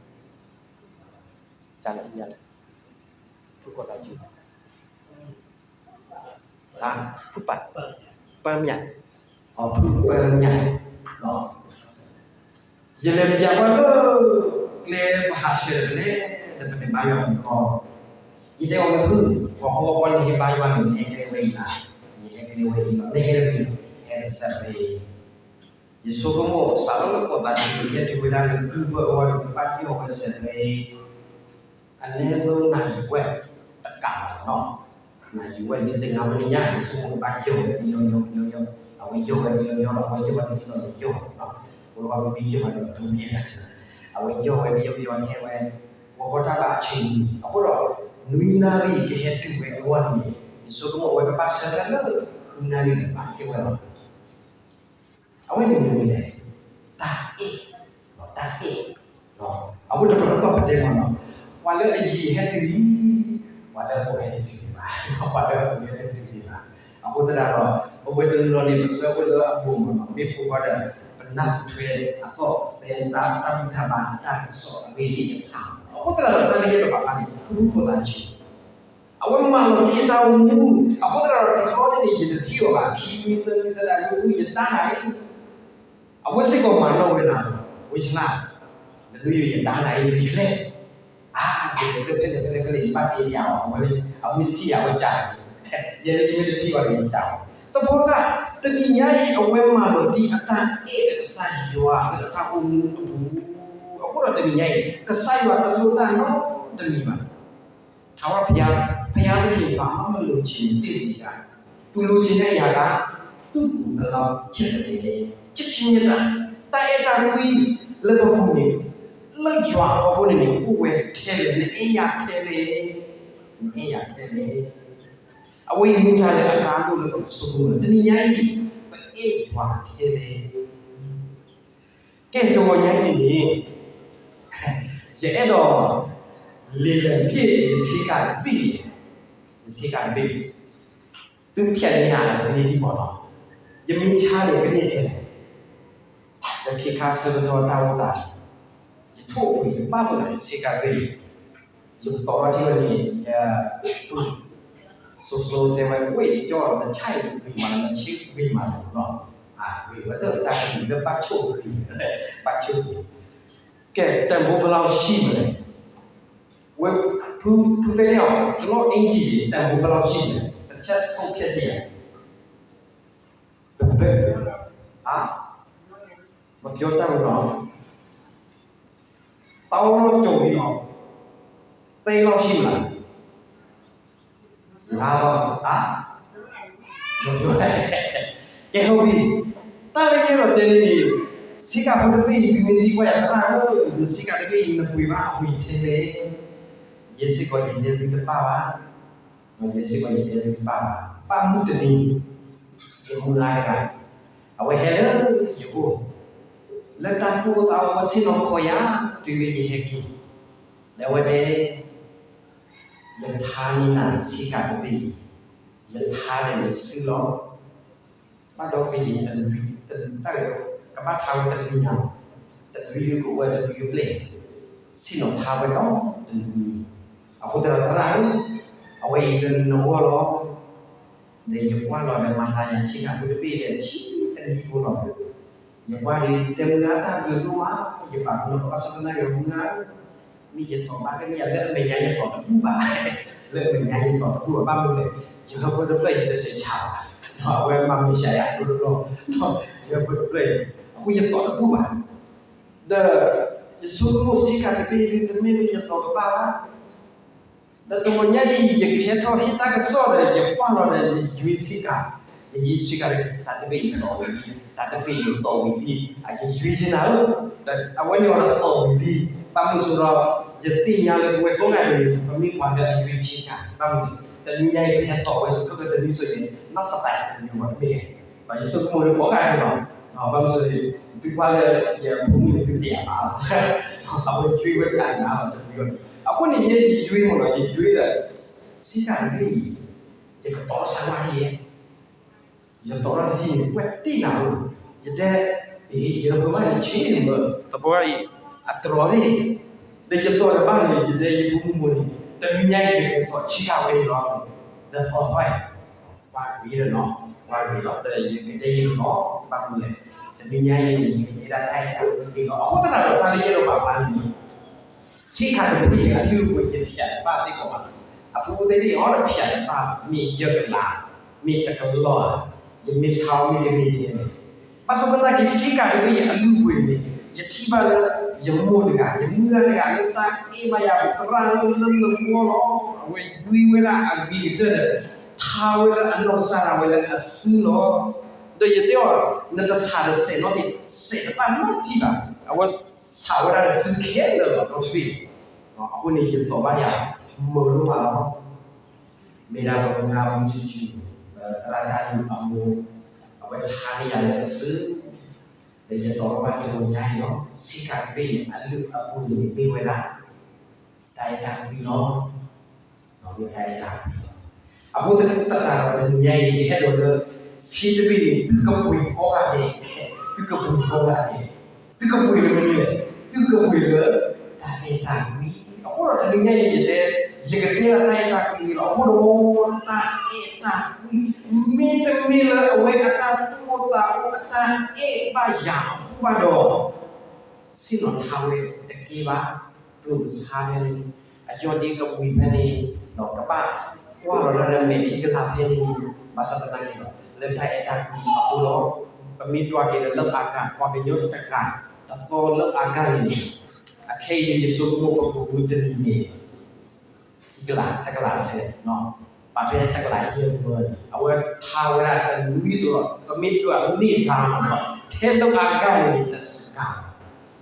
တၢ်လၢ ဖုကီၢ်သးစူၤ, ဖုပၢ်, ပၢ်မၠး, ဖုပၢ်မၠး, ယလဲၤပျးကွၢ်လၢ ကျဲပဟးဆှဲးတလဲၣ် လၢပန့ၢ်ဘါယွၤအီၤ, ယတဲအီၤလၢဖု, ပှၤဟီၣ်ဝီပှၤန့ၣ်ဟဲဘါယွၤန့ၣ် နဟဲကျဲဝဲအံၤဧါ, ယဟဲကျဲဝဲအံၤလီၤ, နဟဲလၢ ဟဲတစဲးဖဲ ယဆိကမိၣ်စးထီၣ်လၢကီၢ်သးစူၤ ကဟဲတုၤဝဲဒၣ်လၢ ဘုဘၢအဝဲ ကဘၣ်ဟ့ၣ်အီၤဝဲစဲးဖဲ အနည်းဆုံး နၣ်ရံၣ်ဝဲတကးဘၣ်နီၤ, နၣ်ရံၣ်ဝဲ လေးဆယ့်ငါးမိနစ်ညါ ယဆိကမိၣ်ကဘၣ်ယီၢ်ဝဲပယီယီပယီယီ, အဝဲယီၢ်ဝဲပယီယီ အဝဲယီၢ်ဝဲတဘျီယီၢ်, အဝဲပယီၢ်ဝဲတဘျီယီၢ်, အဝဲယီၢ်ဝဲပယီပယီ ဟဲဝဲ, ပှၤဃီတၢ်ဘၣ်အဆ့ၣ်နီၤ, အဃိဒီး နွံနၣ်ရံၣ်ကဟဲတုၤဝဲအဂီၢ်န့ၣ် ယဆိကမိၣ်အဝဲကဘၣ်ဆၢထၢၣ်လၢ ဃုနၣ်ရံၣ်န့ၣ် ဘၣ်ကဲဝဲလီၤ. အဝဲန့ၣ်မ့ၢ်ဝဲ တၢ်အဲၣ်, တၢ်အဲၣ်, အဃိတဘျီတဘျီပတဲမ့ၢ်နီၤ, ပှၤလၢအယံာ်ဟဲတုၤလံ, ပှၤလၢအအိၣ်ဟဲတတုၤဒံးဘၣ်, ပှၤလၢအအိၣ်ဟဲတတုၤဒံးဘၣ်, အဃိသတးဒီး ပဝဲတနီၤနီၤန့ၣ် ပဆၢအိၣ်လၢအဘိမ့ၢ်နီၤ, မ့ၢ်ဖိခွါဒီး ပနၢ်ပူၤထွဲအသီၣ် သဲတၢ်တၢ်ဘူၣ်တၢ်ဘါတၢ်ကစီၣ်အဂ့ၢ်န့ၣ်တဖၣ်, အဃိသတးဒီး တၢ်လၢယအဲၣ်ဒိးပာ်ဖျါန့ၣ် ဖုဖုကီၢ်သးစူၤ အဝဲမၤလီၤတံၢ်အတၢ်အိၣ်မူ, အဃိသတးဒီးတဘျီန့ၣ်န့ၣ် ယတထံၣ်အီၤဘၣ်, ခံနွံသၢနွံသၢဒၣ် ယတၢ်နၤအံၤ, အဝဲစ့ၢ်ကီးမၤနီၣ်ဝဲဒၣ်, ဝဲဆလါ, နနွံယတၢ်နၤအံၤ နတံၤကျဲ, အါ, ယလဲၤဖဲလဲၣ်ဖဲလဲၣ်ဖဲလဲၣ် ယဘၣ်တဲယၤအီၤ, အဝဲ, အဝဲတထံၣ်ယၤအဝဲကၢ်, ယဲလၢယမ့ၢ်တထံၣ်ဘၣ်ဒီးယကၢ်အီၤ, သပှၢ်တၢ်, တနံၤညါအံၤ အဝဲမၤလီၤတံၢ်အတၢ်အဲၣ်လၢကစၢ်ယွၤလၢအတၢ်အိၣ်မူအပူၤ, အဃိဒီးတနံၤညါအံၤ ကစၢ်ယွၤတလိၣ်တၢ်နီတမံၤဘၣ် ထာဝရဘုရား, ဘုရားသခင် ဘာမှမလိုချင် သင့်စေတတ်, သူလိုချင်တဲ့ အရာက သူ့ကိုယ်နှလုံး ချစ်တယ်, ချစ်ခြင်းမေတ္တာ, တၢ်အဲၣ်တၢ်ကွံလၢပပူၤန့ၣ်, လၢယွၤအဖီခိၣ်န့ၣ်န့ၣ် အိၣ်ဝဲထဲလဲၣ်, နအဲၣ်ယၤထဲလဲၣ်, နအဲၣ်ယၤထဲလဲၣ်, အဝဲအံၤမ့ၢ်တၢ်လၢအကါဒိၣ်လၢပကဆိကမိၣ်လီၤ, တနံၤညါအံၤ ပအဲၣ်ယွၤထဲလဲၣ် ကဲ တဂီၤညါအံၤန့ၣ်န့ၣ် ယအဲၣ်ဒိး လဲၤလၢာ်ဘ့ၣ် ယဆ့ကၤတဘ့ၣ်, ယဆ့ကၤတဘ့ၣ်, သုဖျဲးန့ၢ်ယၤအစ့ဒံးမ့ၢ်နီၤ, ယမ့ၢ်ဆါန့ၣ် ကန့ၢ်ထဲလဲၣ်, ဒီးခဲခါဆၢကတီၢ်တၢ်အိၣ်သး, ယထိၣ်အပှ့ၤယဘၣ်မုာ်လီၤ ယဆ့ကၤတဘ့ၣ်, ယကတီၤထီၣ်ထံဝဲန့ၣ် ယ စိၤစိၤတဲဝဲ ဝ့ၢ်ကၠီ နဆါအံၤဂ့ၤမး နဆ့ဂ့ၤမးလီၤနီၤ, ဂ့ၤဝဲတၢ်တၢ်ကမံၤလၢဘၣ်ဆိၣ်ဂ့ၤ, ဘၣ်ဆိၣ်ဂ့ၤ, ကဲ တၢ်ဘိဖဲလီၤဆံးမလဲၣ်, ဝဲ ဖုဖုတဲန့ၣ်အီၤ ကျွန်တော်အင်္ကျီရေ တၢ်ဘိဖဲလီၤဆံးမလဲၣ် တစ်ချက်ဆုံးဖြတ် မပြောတတ်ဘူးနော်, တဝီကၠိၤဝံၤအီၤ, သဲလီၤဆံးမလဲၣ်, လါလီၤ, ကဲ ဟုတ်ပြီ, တၢ်လၢယအဲၣ်ဒိးတဲန့ၣ်န့ၣ်, ဆ့ကၤဖိတဘ့ၣ်အံၤ သုမ့ၢ်သံကွၢ်ယၤ သရၣ်ဧၢ, နဆ့ကၤတဘ့ၣ်အံၤ နပှ့ၤဘၣ်အဝံၤထဲလဲၣ်, ယဲစ့ၢ်ကီးယတဲသုတဘၣ်ဘၣ်, ယဲစ့ၢ်ကီးယတဲသုတဘၣ်ဘၣ်, ဘၣ်မနုၤတနံၤ, ယမုၢ်ဂၤတဂၤ, အဝဲဟဲလၢယအိၣ်, လၢတၢ်သူၣ်အိၣ်သးအိၣ်အဆ့ၣ်နီၤခီယၤ, တုၤလၢယဟဲက့ၤ, ဒီးအဝဲတဲ, ယထါန့ၢ်နၤဆ့ကၤတဘ့ၣ်အံၤ, ယထါဒီးယစုလီၤ, ဘၣ်ဒီးကယံာ်တနံၤ, တနံၤတၢ်ဂ့ၤ, ကဘၣ်ထါဝဲတနံၤညါ, တနွံကအိၣ်ဝဲတနွံကဘျဲၣ်, ဆ့ၣ်နီၤထါဝဲဒီးတနွံ, အဃိသတးဒီးသရၣ်ဧၢ, အဝဲအံၤလၢနဂီၢ်လီၤ, ဒီးယကွၢ်လီၤဒီးမၤသးယၤဆ့ကၤဖိတဘ့ၣ်ဒီး ဆံတနံၤဖိလီၤ, ယကွၢ်ဒီးတဲမုၢ်ဂၤတၢ်ဘျုးဒိၣ်မး, ယပာ်ပနီၣ်ဘၣ်ဆၣ်သနာ်က့မုၢ်ဂၤ, မ့ၢ်ယသီၣ်ဘၣ်ကန့ၢ်ယၤလၢအမဲာ်ညါယသီၣ်တဘူၣ်ဘၣ်, လၢအမဲာ်ညါယသီၣ်တဘူၣ်ဘၣ်, ဘၣ်မနုၤလဲၣ်, ယဟၢဖၢတဖျၢၣ်ယတစဲးဆါဘၣ်, ဒီးအဝဲမၤမ့ၢ်စၢၤယၤဒိၣ်တဘျီ, ယဟၢဖၢတဖျၢၣ်အံၤ, အဃိယသီၣ်တဘူၣ်ဘၣ်, ဒီး ယဆိကမိၣ်ဆ့ကၤတဘ့ၣ်ဒုးတမ့ၢ်လၢယသီၣ်ကဘၣ်ဘၣ် ဒီးတဂီၤညါအံၤ ယကဟဲထီၣ်ဟ့ၣ်တၢ်ကစီၣ်ဒီး ယကွၢ်လီၤဒီးယယွ့ဆ့ကၤ, ယယွ့ဆ့ကၤဒီး တၢ်တဘ့ၣ်အံၤသီၣ်ဝံၤလံ, တၢ်တဘ့ၣ်အံၤသီၣ်ဝံၤလံ, အယယွ့ဆ့ကၤဧၢ, ဒီးအဝဲန့ၣ်အီၤဒီးသီၣ်ဝံၤလံ, ဘၣ်မနုၤအဃိဒီး ယသ့ၣ်ညါလၢပဝဲကိးဂၤဒဲးန့ၣ် ပမ့ၢ်ပှၤလၢအယွ့ဆ့ကၤ, ဘၣ်မနုၤလဲၣ်, တနံၤညါအံၤပဟဲသီၣ်ဝဲဆိးခဲဖဲတနွံစိၤန့ၣ် နီၢ်သးတၢ်တနံၤဝဲတဘ့ၣ်, ဒီးယဆိကမိၣ်လၢကိးဂၤဒဲးလီၤ, ဘၣ်မနုၤအဃိန့ၣ် သုကွၢ်လၢယဖိမုၣ်န့ၣ်သုတယာ်ဘၣ်လီၤ, အဝဲယွ့ဝဲတၢ်နါလီၤတနံၤအီၤ, အဃိန့ၣ် ယဲယယွ့မ့ၢ်လီၤ, ယယွ့ဒီး ဆ့ကၤတဘ့ၣ်အံၤ ယကသီၣ်စၢ်ဝါယဲ, ယသီၣ်ထီၣ်တထံၣ်န့ၣ် ကွဲးတ့ၢ်နၤအိၣ်, ယတဲ, ယလၢပမ့ၢ်ယဆ့မၢ် သပှၢ်အံၤ အတြီၤသ့ၣ်, ဒီးယသီၣ်တဘၣ်န့ၣ် ယတဲယဖိမုၣ်မိၢ်န့ၣ် တနံၤညါအံၤ ယကသီၣ်ဆ့ကၤဝဲအံၤလီၤ, ဒီးသီၣ်ထီၣ်အံၤ ကွၢ်ဂ့ၤဒီးနီၤ, ကွၢ်ဂ့ၤလီၤ, ဒီးယကတဲယနီၤ, ဘၣ်မနုၤလဲၣ်, တနံၤညါအံၤန့ၣ် ယကတဲဒၣ်တၢ်အဲၣ်တၢ်ကွံလီၤ, အဃိသတးဒီးတၢ်လၢယအဲၣ်ဒိးပာ်ဖျါန့ၣ် ဆ့ကၤတဘ့ၣ်အလုၢ်အပှ့ၤယဖျးတဘၣ်စ့ၢ်ကီးဘၣ်, အဖိသ့ၣ်တဖၣ်အံၤဒီးဖျးတဘၣ် မ့ၢ်ယဲၢ်ကလး, မ့ၢ်တကလီၢ်ဧါ, ယမ့ၢ်ဆါအီၤမ့ၢ်ကန့ၢ်ဒ်လဲၣ်, ဘၣ်ဆၣ်သနာ်က့ ဆ့ကၤတဘ့ၣ်အလုၢ်အပှ့ၤန့ၣ် ယထံၣ်ဘၣ်လၢ ယမိၢ်တဂၤ ယမုၢ်ဂၤတဂၤလၢတၢ်အဲၣ်ဘၣ်ယၤ သရၣ်လၢလၢလၢပှီၢ်လီၤ, အဝဲယွ့ဝဲဒၣ်အဂ့ၤကတၢၢ်ဒီး ထါဝဲလၢအနီၢ်ကစၢ်ဒၣ်ဝဲလၢအစုလီၤ, ဒီးယတဲအီၤ နတဆးဒီးစဲးနီတထံၣ်, စဲးတဘၣ်နီတထံၣ်ဘၣ်, အဝဲဆးဝဲဒၣ်ဒီးစုခဲလၢာ်လီၤ ဒီတဘ့ၣ်, အဃိန့ၣ် ယသီၣ်ဘၣ်ယၤ မုာ်ဒိၣ်မးလီၤ, မ့ၢ်ဒၣ်ပှၤမုၢ်ဂၤမုၢ်ဆူၣ်ဆူၣ်, သရၣ်တၢ်လူၤအမိၢ်, အဝဲထါန့ၢ်ယၤလၢအစု, ဒီးယသီၣ်ထီၣ်ဘၣ်တဂီၤညါအံၤလီၤ, ဆ့ကၤတဘ့ၣ်အလုၢ်အပှ့ၤန့ၣ်မ့ၢ်ဝဲဒၣ် တၢ်အဲၣ်တၢ်ကွံလီၤ, မ့ၢ်တၢ်အဲၣ်တၢ်ကွံလီၤ, အဃိသတးဒီးတနံၤညါအံၤ ယအဲၣ်ဒိးလၢ ဆ့တဘ့ၣ်န့ၣ် သုကပှ့ၤကိးဂၤဒဲး, သုကပှ့ၤကိးဂၤဒဲး, သုကပှ့ၤလၢမနုၤလဲၣ်, သုကပှ့ၤလၢ တၢ်အဲၣ်တၢ်ကွံ, အဃိဒီးတနံၤညါအံၤ ယတဲ, ယကတဲလၢတၢ်အဲၣ်တၢ်ကွံလီၤ, အဃိဒီး တၢ်အဲၣ်တၢ်ကွံ မ့တမ့ၢ်လၢအဝဲအတၢ်သူၣ်အိၣ်သးအိၣ်အတၢ်အဲၣ်ဘၣ်ယၤအဃိဘၣ်ဒီး ဆ့ၣ်နီၤထါဝဲတကဲဘၣ်, ကျိၣ်ကဆါဖဲန့ၣ်, အယီၢ်ဒ့ကဝံၤဖဲန့ၣ်, ဒီးကဘၣ်ကွၢ်လီၤလၢမဲာ်ထံကလၤဖဲန့ၣ်, ဘၣ်ဆၣ်သနာ်က့ဒီး လၢတၢ်အဲၣ်တၢ်ကွံအဃိလီၤ, ပမ့ၢ်ဒွးက့ၤလၢလၢအဂၤ ပှၤကညီတဂၤ တသီလၢအဂၤန့ၣ်, အခဲအံၤန့ၣ် ယဆိကမိၣ်ပကအိၣ်မူတနံၤန့ၣ် ခံကလး တကလးဖဲလဲၣ်, ပာ်ဖဲတကလးယဲၢ်မၢန့ၣ် အဝဲထါဝဲဒၣ်တနွံစိၤဒီး ပမ့ၢ်ဒွးန့ၢ်စါမးဒီး ထဲလၢအဂၤန့ၣ်တစှၤ,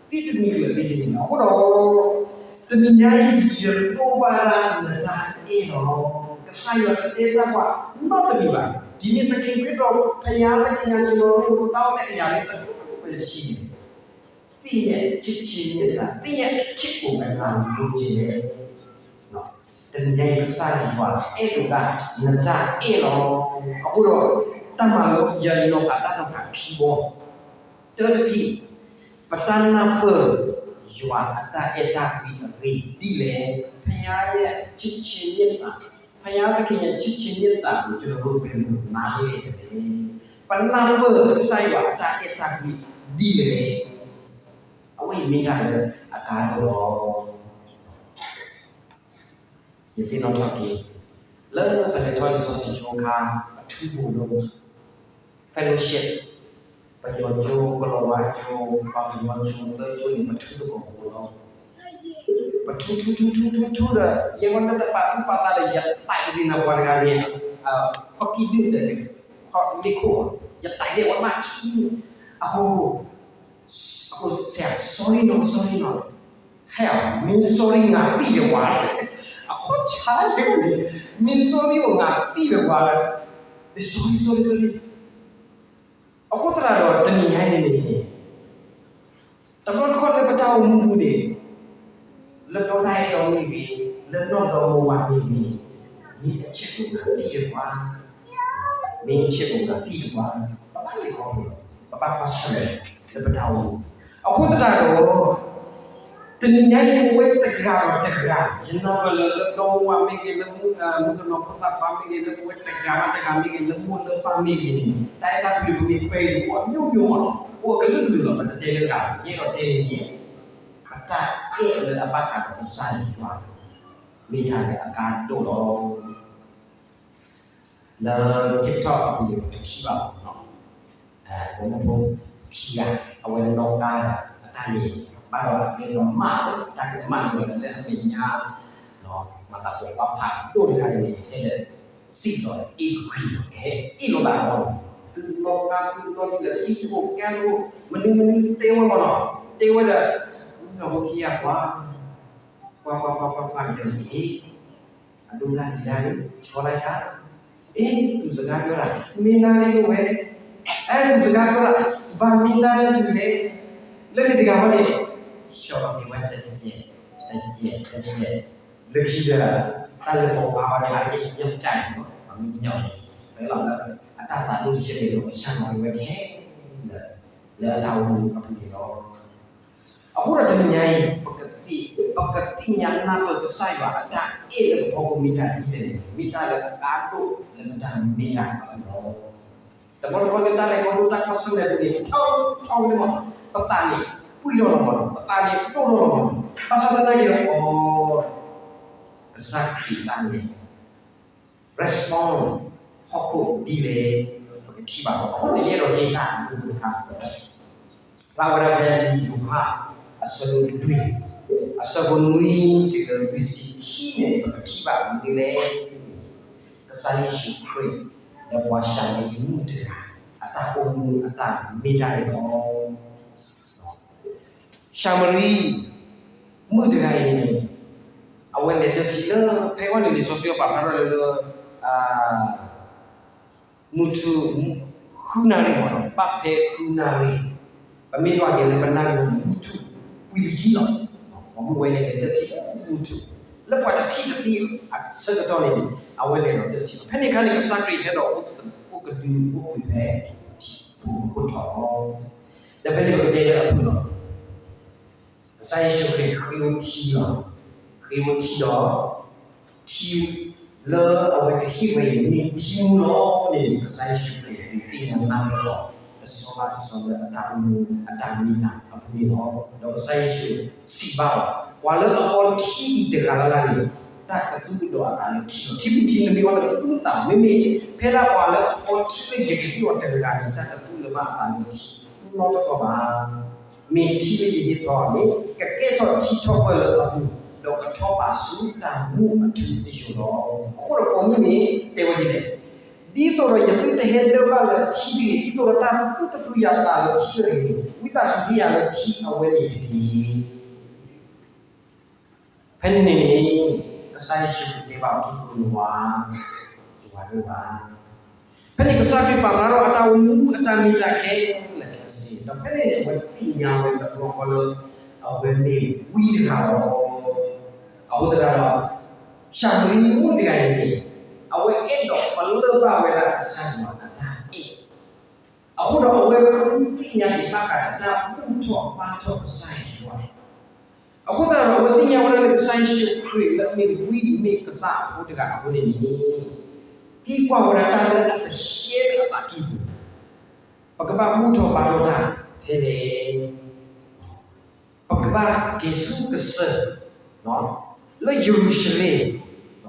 သ့တနံၤလၢာ်သ့တနံၤလၢာ် အဃိဒီး တနံၤညါအံၤ ယလိၣ်ဘၣ်ဒၣ်နတၢ်အဲၣ်လီၤ, ကစၢ်ယွၤတတဲတၢ်ပှၤနီတမံၤဘၣ်, ဒ်န့ၣ်သက့ ခရံာ်ဒီးဖယါသက့ညါ ကလီၤရိၣ်တၢ်အိၣ်ဖဲအယၤလၢတၢ်ပှဲၤဆံန့ၣ် သ့ၣ်ညါအချစ်ချင်းမြတ်တာ, သ့ၣ်ညါအချစ်ကို အနာလိုချင်တယ်, တနံၤညါအံၤ ကစၢ်ယွၤအဲၣ်ဒိးဒၣ်နတၢ်အဲၣ်လီၤ, အဃိဒီး တၢ်မၤလိယနီၢ်ကစၢ်တၢ်နီၢ်ကစၢ်ခံဘီ, တၢတထံၣ်, ပတၢ်နၢ်ပၢၢ် ယွၤအတၢ်အဲၣ်တၢ်ကွံအဂ့ၢ်ဒ်လဲၣ်. ဘုရားရဲ့ချစ်ခြင်းမေတ္တာ, ဘုရားသခင်ရဲ့ချစ်ခြင်းမေတ္တာကို ကျွန်တော်တို့ ဘယ်လိုနားလည်သလဲ. ပနၢ်ပၢၢ်ကစၢ်ယွၤအတၢ်အဲၣ်တၢ်ကွံဒ်လဲၣ်. အဝဲအံၤမ့ၢ်တၢ်လၢအကါဒိၣ်လီၤ. ယသ့ၣ်နီၣ်ထီၣ်က့ၤ လၢပလဲၤထီၣ်လံာ်စီဆှံကၠိအခါ ပထူပူၤလီၤ fellowship, ပယီၤကၠိ, ကလီၤဝါကၠိ, ပှၤကညီကၠိ, လၢကၠိန့ၣ် ပထူသကိးဖိလီၤ. ပထူထူထူထူထူထူဒီး ယဲဝဲတၢ်တပာ်သူၣ်ပာ်သးဒီး ယတဲကသ့ၣ်နၤပှၤတဂၤန့ၣ် ခီၣ်ကံၣ်ဒုၣ်ဒီး ခီၣ်လ့ၢ်ခိၣ်, ယတဲကသ့ၣ်ဝဲမးခံ, အဃိ အဃိ sorry နီၤ sorry နီၤ, ဟဲ မင်း sorry နၤတံၢ်ယဝၤ, အခီၣ်ဆါယဲန့ၣ်, မင်း sorry အိၣ် နၤတံၢ်ယဝၤ, မင်း sorry sorry sorry. အဃိသတးဒီးတနံၤညါအံၤန့ၣ် တဘျီတခီၣ်လၢပတၢ်အိၣ်မူပူၤန့ၣ် လၢဒီတၢ်အဲၣ်တီမ့ၢ်ဂ့ၤ, လၢနီၢ်ဒီမါဝၤမ့ၢ်ဂ့ၤ, မ့ၢ်အဆဲးဖိနၤတံၢ်ယဝၤ, မ့ၢ်ဆဲးဖိနၤတံၢ်ယဝၤ, ပဘၣ်လဲၤခီဖျိ, ပဘၣ်ကွၢ်ဆၢၣ်မဲာ်လၢပတၢ်အိၣ်မူ. အဃိသတးဒီး တနံၤညါအံၤ ပဝဲတဂၤဒီးတဂၤ, ယနၢ်ပၢၢ်လၢ လၢဒီမါဝၤမ့ၢ်ဂ့ၤ, လၢမုၣ်ကနီၤဖိသၣ်ခွါမ့ၢ်ဂ့ၤ, လၢပဝဲတဂၤဘၣ်တဂၤမ့ၢ်ဂ့ၤ, လၢမိၢ်လၢပၢ်မ့ၢ်ဂ့ၤန့ၣ် တၢ်အဲၣ်တၢ်ကွံပူၤန့ၣ် ပှဲၤလံ အိၣ်အမျိုးမျိုးမးလီၤ, အိၣ်အကလုာ်ကလုာ်လီၤ, ပတတဲလၢဂၤ, ယအဲၣ်ဒိးတဲန့ၣ် ပတၢ်အဲၣ်လၢအဘၣ်ဃးဒီးကစၢ်ယွၤ မ့ၢ်တၢ်လၢအကါဒိၣ်လီၤ. လၢ TikTok အပူၤန့ၣ် ပကထံၣ်ဘၣ်လီၤ, ပိာ်မုၣ်ဖိခံဂၤ အဝဲနီၣ်ကါအတၢ်န့ၣ် ဘၣ်ဒီးအကျဲဒီးမၢ်လၢ တၢ်ကမၣ်လီၤလၢအမဲာ်ညါ, မၤသးပှၤပာ်ဖးဒိၣ်တဂၤန့ၣ် ဟဲဒီး စံၣ်လီၤအ့ၣ်ကွံာ်လီၤ, ကဟဲအ့ၣ်လိာ်သးလီၤ, သုနီၣ်ကါသုနီၣ်လံလၢစံၣ်ကိၣ်ကဲလိာ်, မနုၤမနုၤတဲဝဲမးလီၤ, တဲဝဲဒီး နီၢ်ဖိခံဂၤကွၢ်, ကွၢ်ကွၢ်ကွၢ်ကွၢ်ကွၢ်ဒီးန့ၣ် အဒိၣ်တၢ်ဒံးတၢ်န့ၣ် ဆီလၢတၢ်, အ့ သူစကားပြောတာ, မင်းသားလေးတို့ပဲ, အဲ သူစကားပြောတာ, ဘာမင်းသားလေးတွေလဲ, လၢန့ၣ်တဂၤဟီန့ၣ် ရှော့က့ၤဝဲတကဲး, တကဲး, တကဲး, လၢခံဒီး တၢ်လၢပပာ်ဝဲန့ၣ် အကဲညၣ်ကၠၢ်န့ၣ်လီၤ, မ့ၢ်ကညီန့ၣ် ဖဲလီၤလၢ အတၢ်သးဒိၣ်တဆၢန့ၣ်လီၤ, ကစၢ်နီၤဝဲခဲလၢာ် လၢအတၢ်အိၣ်မူအပူၤန့ၣ်လီၤ. အဃိဒီးတနံၤညါအံၤ ပကသ့ၣ်ညါနၢ်ပၢၢ်ကစၢ်ယွၤအတၢ်အဲၣ်လၢပဖီခိၣ်မ့ၢ်တၢ်ဒ်လဲၣ်န့ၣ် မ့ၢ်တၢ်လၢအကါဒိၣ်လၢပတၢ်မ့ၢ်တၢ်အပူၤလီၤ. တဘျီတခီၣ်လၢတၢ်လဲၤခီဖျိတၢ်ကွၢ်ဆၢၣ်မဲာ်ပူၤန့ၣ် ထီထီဝဲန့ၣ်မး ပသးန့ၣ် ပှံၢ်ထီၣ်လီၤမး, ပသးန့ၣ်ဒိၣ်ထီၣ်လီၤမး, ဘၣ်ဆၣ်သနာ်က့ဒီး ကစၢ်ခရံာ်တၢ်န့ၣ် respond ဟီၣ်ခိၣ်ဒ်လဲၣ် ပကထံၣ်ဘၣ်လီၤ. အဃိန့ၣ် ယအဲၣ်ဒိးဟ့ၣ်တၢ်အဒိတခါ ဖျါဝဲဒၣ်ဖဲယိၤဟၣ် အဆၢဒိၣ်လွံၢ်, အဆၢဖိနွံတုၤလၢလွံၢ်ဆံခံန့ၣ် ပကထံၣ်ဘၣ်မနုၤလဲၣ်, ကစၢ်ယ့ၣ်ၡူးခရံာ် ဒီးပှၤၡၤမရံမုၣ်တဂၤ အတၢ်အိၣ်မူအတၢ်မ့ၢ်တၢ်န့ၣ်လီၤ. ၡၤမရံ မုၣ်တဂၤအံၤန့ၣ် အဝဲလဲၤဒၢထံလၢ ဖဲအံၤန့ၣ် လံာ်စီဆှံပာ်ဖျါထီၣ်လၢ လၢ မုၢ်ထူၣ် ဃုနၣ်ရံၣ်မးနီၤ, ဘၣ်ဖဲဃုနၣ်ရံၣ်, ပမ့ၢ်ကွၢ်က့ၤလၢပနၢ်ပၢၢ်န့ၣ် မုၢ်ထူၣ်ဝံၤလံလီၤ. ပှၤမုၣ်ဝဲန့ၣ်လဲၤဒၢထံလၢမုၢ်ထူၣ်, လၢပှၤတထံၣ်တသ့အဆၢကတီၢ်န့ၣ် အဝဲလဲၤဒီးဒၢထံလီၤ. ဖဲန့ၣ်အခါန့ၣ် ကစၢ်ခရံာ်ဟဲဒီးအိၣ်ကဒုအိၣ်ကွံာ်ဖဲ ထံပူၤခိၣ်ထီၣ်လီၤ. ဒီးဖဲန့ၣ်ပကတဲလၢအပူၤလီၤ. ကစၢ်ယ့ၣ်ၡူးခရံာ်ဃ့ဝဲထံလီၤ. ဃ့ဝဲထံဒီး ထံလၢအဝဲကဟ့ၣ်ဝဲအံၤ မ့ၢ်ထံမူလီၤန့ၣ် ကစၢ်ယ့ၣ်ၡူးခရံာ်သ့ၣ်ညါနၢ်ပၢၢ်လီၤ. တဆီဘၣ်တဆီလၢအတၢ်အိၣ်မူအတၢ်မ့ၢ်တၢ်အပူၤန့ၣ်လီၤ. ဒီးကစၢ်ယ့ၣ်ၡူးစံးဘၣ်အီၤ, ပှၤလၢအအီထံအံၤတဂၤလၢ်လၢ်န့ၣ် တၢ်ကသူအီၤအသးလၢထံလီၤ. ထံမ့ၢ်ထံန့ၣ်မ့ၢ်အီၤလၢကသူအသး, မ့မ့ၢ် ဖဲဒၣ်ပှၤလၢအအီထံလၢယကဟ့ၣ်အီၤတဂၤန့ၣ် တၢ်ကသူလၢၤဘၣ်အသးလၢထံနီတခီၣ်ဘၣ်. မ့ၢ်ထံလၢယဟ့ၣ်ထီၣ်အီၤန့ၣ် ကကဲထီၣ်ထံထီၣ်ပၢၢ်လၢအပူၤ, ဒီးကထီၣ်ဘၣ်ဆူတၢ်မူအထူအယိာ်လီၤ. အဃိဒီးပိာ်မုၣ်န့ၣ် တဲဝဲဒ်လဲၣ်, ဒ်သိးဒီးယသုတဟဲဒၢဘၣ်လၢထံတဂ့ၤ, ဒ်သိးဒီးတၢ်သုတသူယၤသးလၢထံတဂ့ၤ, ဝံသးစူၤဟ့ၣ်ယၤလၢထံအဝဲန့ၣ်တက့ၢ်. ဖဲန့ၣ်န့ၣ် ကစၢ်ယ့ၣ်ၡူးခရံာ်တဲဘၣ်အီၤ, ယွၤဒိၣ်ဘၣ်. ဖဲန့ၣ်ကစၢ်ခရံာ်ပာ်ဖျါထီၣ် အတၢ်အိၣ်မူအတၢ်မ့ၢ်တၢ်ခဲလၢာ်ခဲဆ့, ဒီးဖဲန့ၣ်န့ၣ် အဝဲသ့ၣ်ညါဝဲတဘျီဃီလၢ အဝဲမ့ၢ်ဝံတဂၤလီၤ. အဃိသတးဒီး ၡၤမရံမုၣ်တဂၤအံၤန့ၣ် အဝဲအဲၣ်ဒိးပလၢၢ်ဘၣ်ဝဲဒၣ်ကစၢ်ယွၤအတၢ်အဲၣ် အဃိဒီးအဝဲဃုသ့ၣ်ညါက့ၤဘၣ်ဃးဒီးတၢ်ဘူၣ်ထီၣ်ဘါထီၣ်ကစၢ်ယွၤန့ၣ် အဃိသတးဒီး အဝဲသ့ၣ်ညါဝဲဒၣ်လၢကစၢ်ယ့ၣ်ၡူးခရံာ်လၢအမ့ၢ်ဝံမ့ၢ်ကစၢ်အဖိတဂၤအဃိန့ၣ်န့ၣ်, သံကွၢ်ဝဲဒၣ်တၢ်လၢအတရှဲလၢအသးကံၢ်ပူၤ, ပကဘၣ်ဘူၣ်ထီၣ်ဘါထီၣ်တၢ်ဖဲလဲၣ်. ပကဘၣ်က့ၤဆူကစၢၢ် လၢယရူၤၡလ့ၣ်, ဒီးပ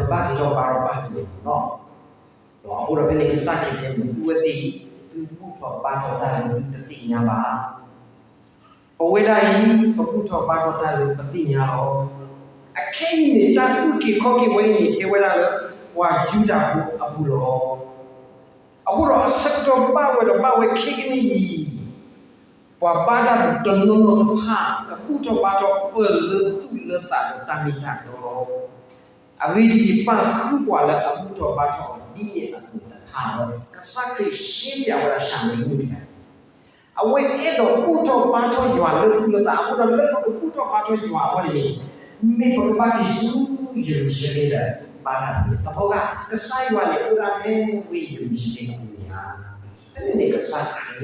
ဘၣ်က့ၤထီၣ်ဘါထီၣ်တၢ်ဖဲလဲၣ်လီၤ. ဒီးအဃိဒီးဖဲန့ၣ်ကစၢ်ခရံာ်တဲန့ၣ် သုဝဲသ့ၣ်အံၤ သုဘူၣ်ထီၣ်ဘါထီၣ်တၢ်လၢသုတသ့ၣ်ညါဘၣ်. ပဝဲဒၣ်အံၤ ပဘူၣ်ထီၣ်ဘါထီၣ်တၢ်လၢပသ့ၣ်ညါလီၤ. အခဲအံၤန့ၣ် တၢ်အုၣ်က့ၤခီၣ်က့ၤဝဲအံၤန့ၣ် ဟဲဝဲဒၣ်လၢပှၤယူဒၤဖိအပူၤလီၤ. အဃိဒီးအဆၢကတီၢ်ဘၣ်ဝဲဒီးဘၣ်ဝဲခဲကနံၣ်အံၤ, ပှၤဘါတၢ်တနီၤနီၤတဖၣ် ကဘူၣ်ထီၣ်ဘါထီၣ်ပၢၢ်လၢသူၣ်လၢသးဒီးတၢ်မ့ၢ်တၢ်တီလီၤ. အဂ့ၢ်ဒ်အံၤ, ပၣ်ဃုာ်ပှၤလၢအဘူၣ်ထီၣ်ဘါထီၣ်အီၤဒ်န့ၣ်အသိးတဖၣ်လီၤ. ကစၢ်ခရံာ်ရှင်းပြဝဲဒၣ် ၡၤမရံမုၣ်တဂၤန့ၣ် အဝဲအဲၣ်ဒိးဘူၣ်ထီၣ်ဘါထီၣ်ယွၤလၢသူၣ်လၢသး, အဃိဒီးလၢပကဘူၣ်ထီၣ်ဘါထီၣ်ယွၤအဂီၢ်န့ၣ်န့ၣ်, မ့ၢ်ပကဘၣ်က့ၤဆူယရူၤၡလ့ၣ်ဒီး ဘါတၢ်ဖဲန့ၣ်, တဘျီဂၤ ကစၢ်ယွၤန့ၣ်အိၣ်ဒၣ်ဖဲဝ့ၢ်ယရူၤၡလ့ၣ်အပူၤန့ၣ်ဧါ. ဖဲန့ၣ်န့ၣ် ကစၢ်ခရံာ်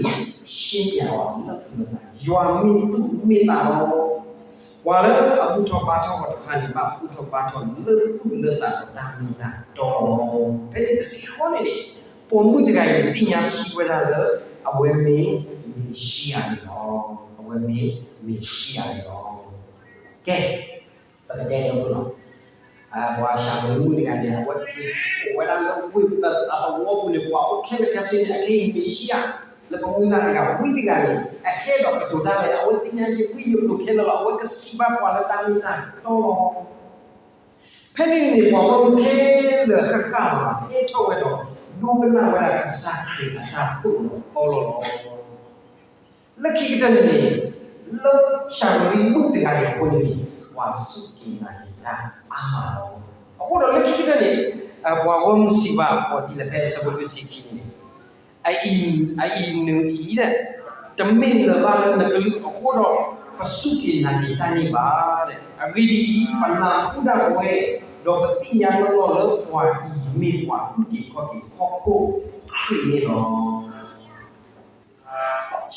ရှင်းပြအီၤလၢသူၣ်လၢသး, ယွၤမ့ၢ်သူၣ်မ့ၢ်သးလီၤ. ပှၤလၢအဘူၣ်ထီၣ်ဘါထီၣ်အီၤတဖၣ်န့ၣ် ဘၣ်ဘူၣ်ထီၣ်ဘါထီၣ်လၢသူၣ်လၢသးဒီးတၢ်မ့ၢ်တၢ်တီလီၤ. ဖဲန့ၣ်တထံၣ်ဃီန့ၣ်န့ၣ်, ပိာ်မုၣ်တဂၤအံၤသ့ၣ်ညါထံဝဲဒၣ်လၢ အဝဲမ့ၢ်မ့ၤၡံယၤန့ၣ်လီၤ. အဝဲမ့ၢ်မ့ၤၡံယၤန့ၣ်လီၤ. ကဲ, ပကတဲန့ၣ်အဃိလီၤ. ပှၤၡၤမရံမုၣ်တဂၤန့ၣ် အဝဲအိၣ်ဝဲဒၣ်လၢဝ့ၢ်အသဝီပူၤန့ၣ် ပှၤအိၣ်ခဲလၢာ်ခဲဆ့န့ၣ် အခဲအံၤမ့ၤၡံယၤ လၢပမုၢ်လၢ်တဂၤဝံတဂၤန့ၣ် အဟဲဒီးကတိၤတၢ်လၢ အဝဲသ့ၣ်ညါယဝံယကျိၤခဲလၢာ်လီၤ. အဝဲကစံးဘၣ်ပှၤလၢတၢ်မ့ၢ်တၢ်တီလီၤ. ဖဲန့ၣ်န့ၣ် ပှၤဂီၢ်မုၢ်ခဲလၢာ်ဃၣ်ဃၣ်လီၤ ဟဲထီၣ်ဝဲဒီး ဒိကနၣ်ဝဲဒၣ်ကစၢ်ခရံာ်အတၢ်သိၣ်လီၤသီလီၤလီၤ. လၢခံကတၢၢ်န့ၣ်န့ၣ်, လၢၡၤမရံမုၣ်တဂၤအံၤအဃိန့ၣ်န့ၣ်, ပှၤစူၢ်က့ၤနာ်က့ၤတၢ်အါမးလီၤ. အဃိဒီးလၢခံကတၢၢ်န့ၣ်, ပှၤဂီၢ်မုၢ်စံးဘၣ်အီၤဒ်လဲၣ် ဖဲအဆၢဖိလွံၢ်ဆံခံန့ၣ်, အအံၤနုၤအံၤ, တမ့ၢ်လၢၤဘၣ်လၢနကလုၢ်အဃိဒီး ပစူၢ်က့ၤနာ်က့ၤတၢ်န့ၣ်ဘၣ်. အဂ့ၢ်ဒ်အံၤ, ပနၢ်ဟူဒၣ်ဝ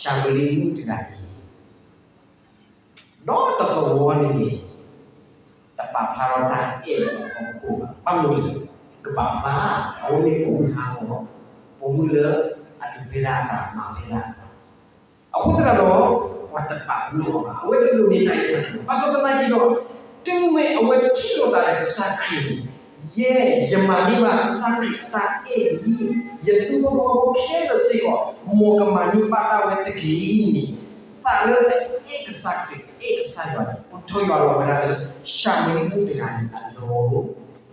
ဲ, ဒီးပသ့ၣ်ညါနီၢ်နီၢ်လၢပှၤအံၤမ့ၢ်ပှၤအုၣ်က့ၤခီၣ်က့ၤဟီၣ်ခိၣ်ခရံာ်န့ၣ်လီၤ. ၡၤမရံမုၣ်တဂၤအံၤ, ဒီတသဝီန့ၣ်န့ၣ်, တပာ်ဖျါထီၣ်တၢ်အဲၣ်လၢအဖီခိၣ်ဘၣ်. ဘၣ်မနုၤလဲၣ်, ကပာ်ဖျါ, အဝဲမ့ၢ်ပိာ်မုၣ်ဟးဂီၤ, ပိာ်မုၣ်လၢအဒုးဖဲဒၣ်အသး မၤဖဲဒၣ်အသး, အဃိသတးဒီး ပှၤတပာ်ပနီၣ်အီၤဘၣ်. အဝဲတလိၣ်န့ၢ်တၢ်အ့ၣ်တၢ်န့ၣ်ဘၣ်. ဘၣ်ဆၣ်သနာ်က့ဒီး, တုၤမ့ၢ်အဝဲထံၣ်လိာ်သးဒီးကစၢ်ခရံာ်န့ၣ်, ယဲ, ယမၤန့ၢ်ဘၣ်ကစၢ်ခရံာ်အတၢ်အဲၣ်လံ, ယတူၢ်ဘၣ်ဘၣ်ခဲလၢာ်စ့ၢ်ကီး, မ်ကမၤန့ၢ်ဘၣ်တၢ်ဝဲတက့ၢ်န့ၣ်, သးလၢအအဲၣ်ကစၢ်ခရံာ် အဲၣ်ကစၢ်ယွၤန့ၣ် အိးထီၣ်ယွၤလီၤဝဲဒၣ်လၢ ၡၤမရံမုၣ်တဂၤန့ၣ်အလိၤ,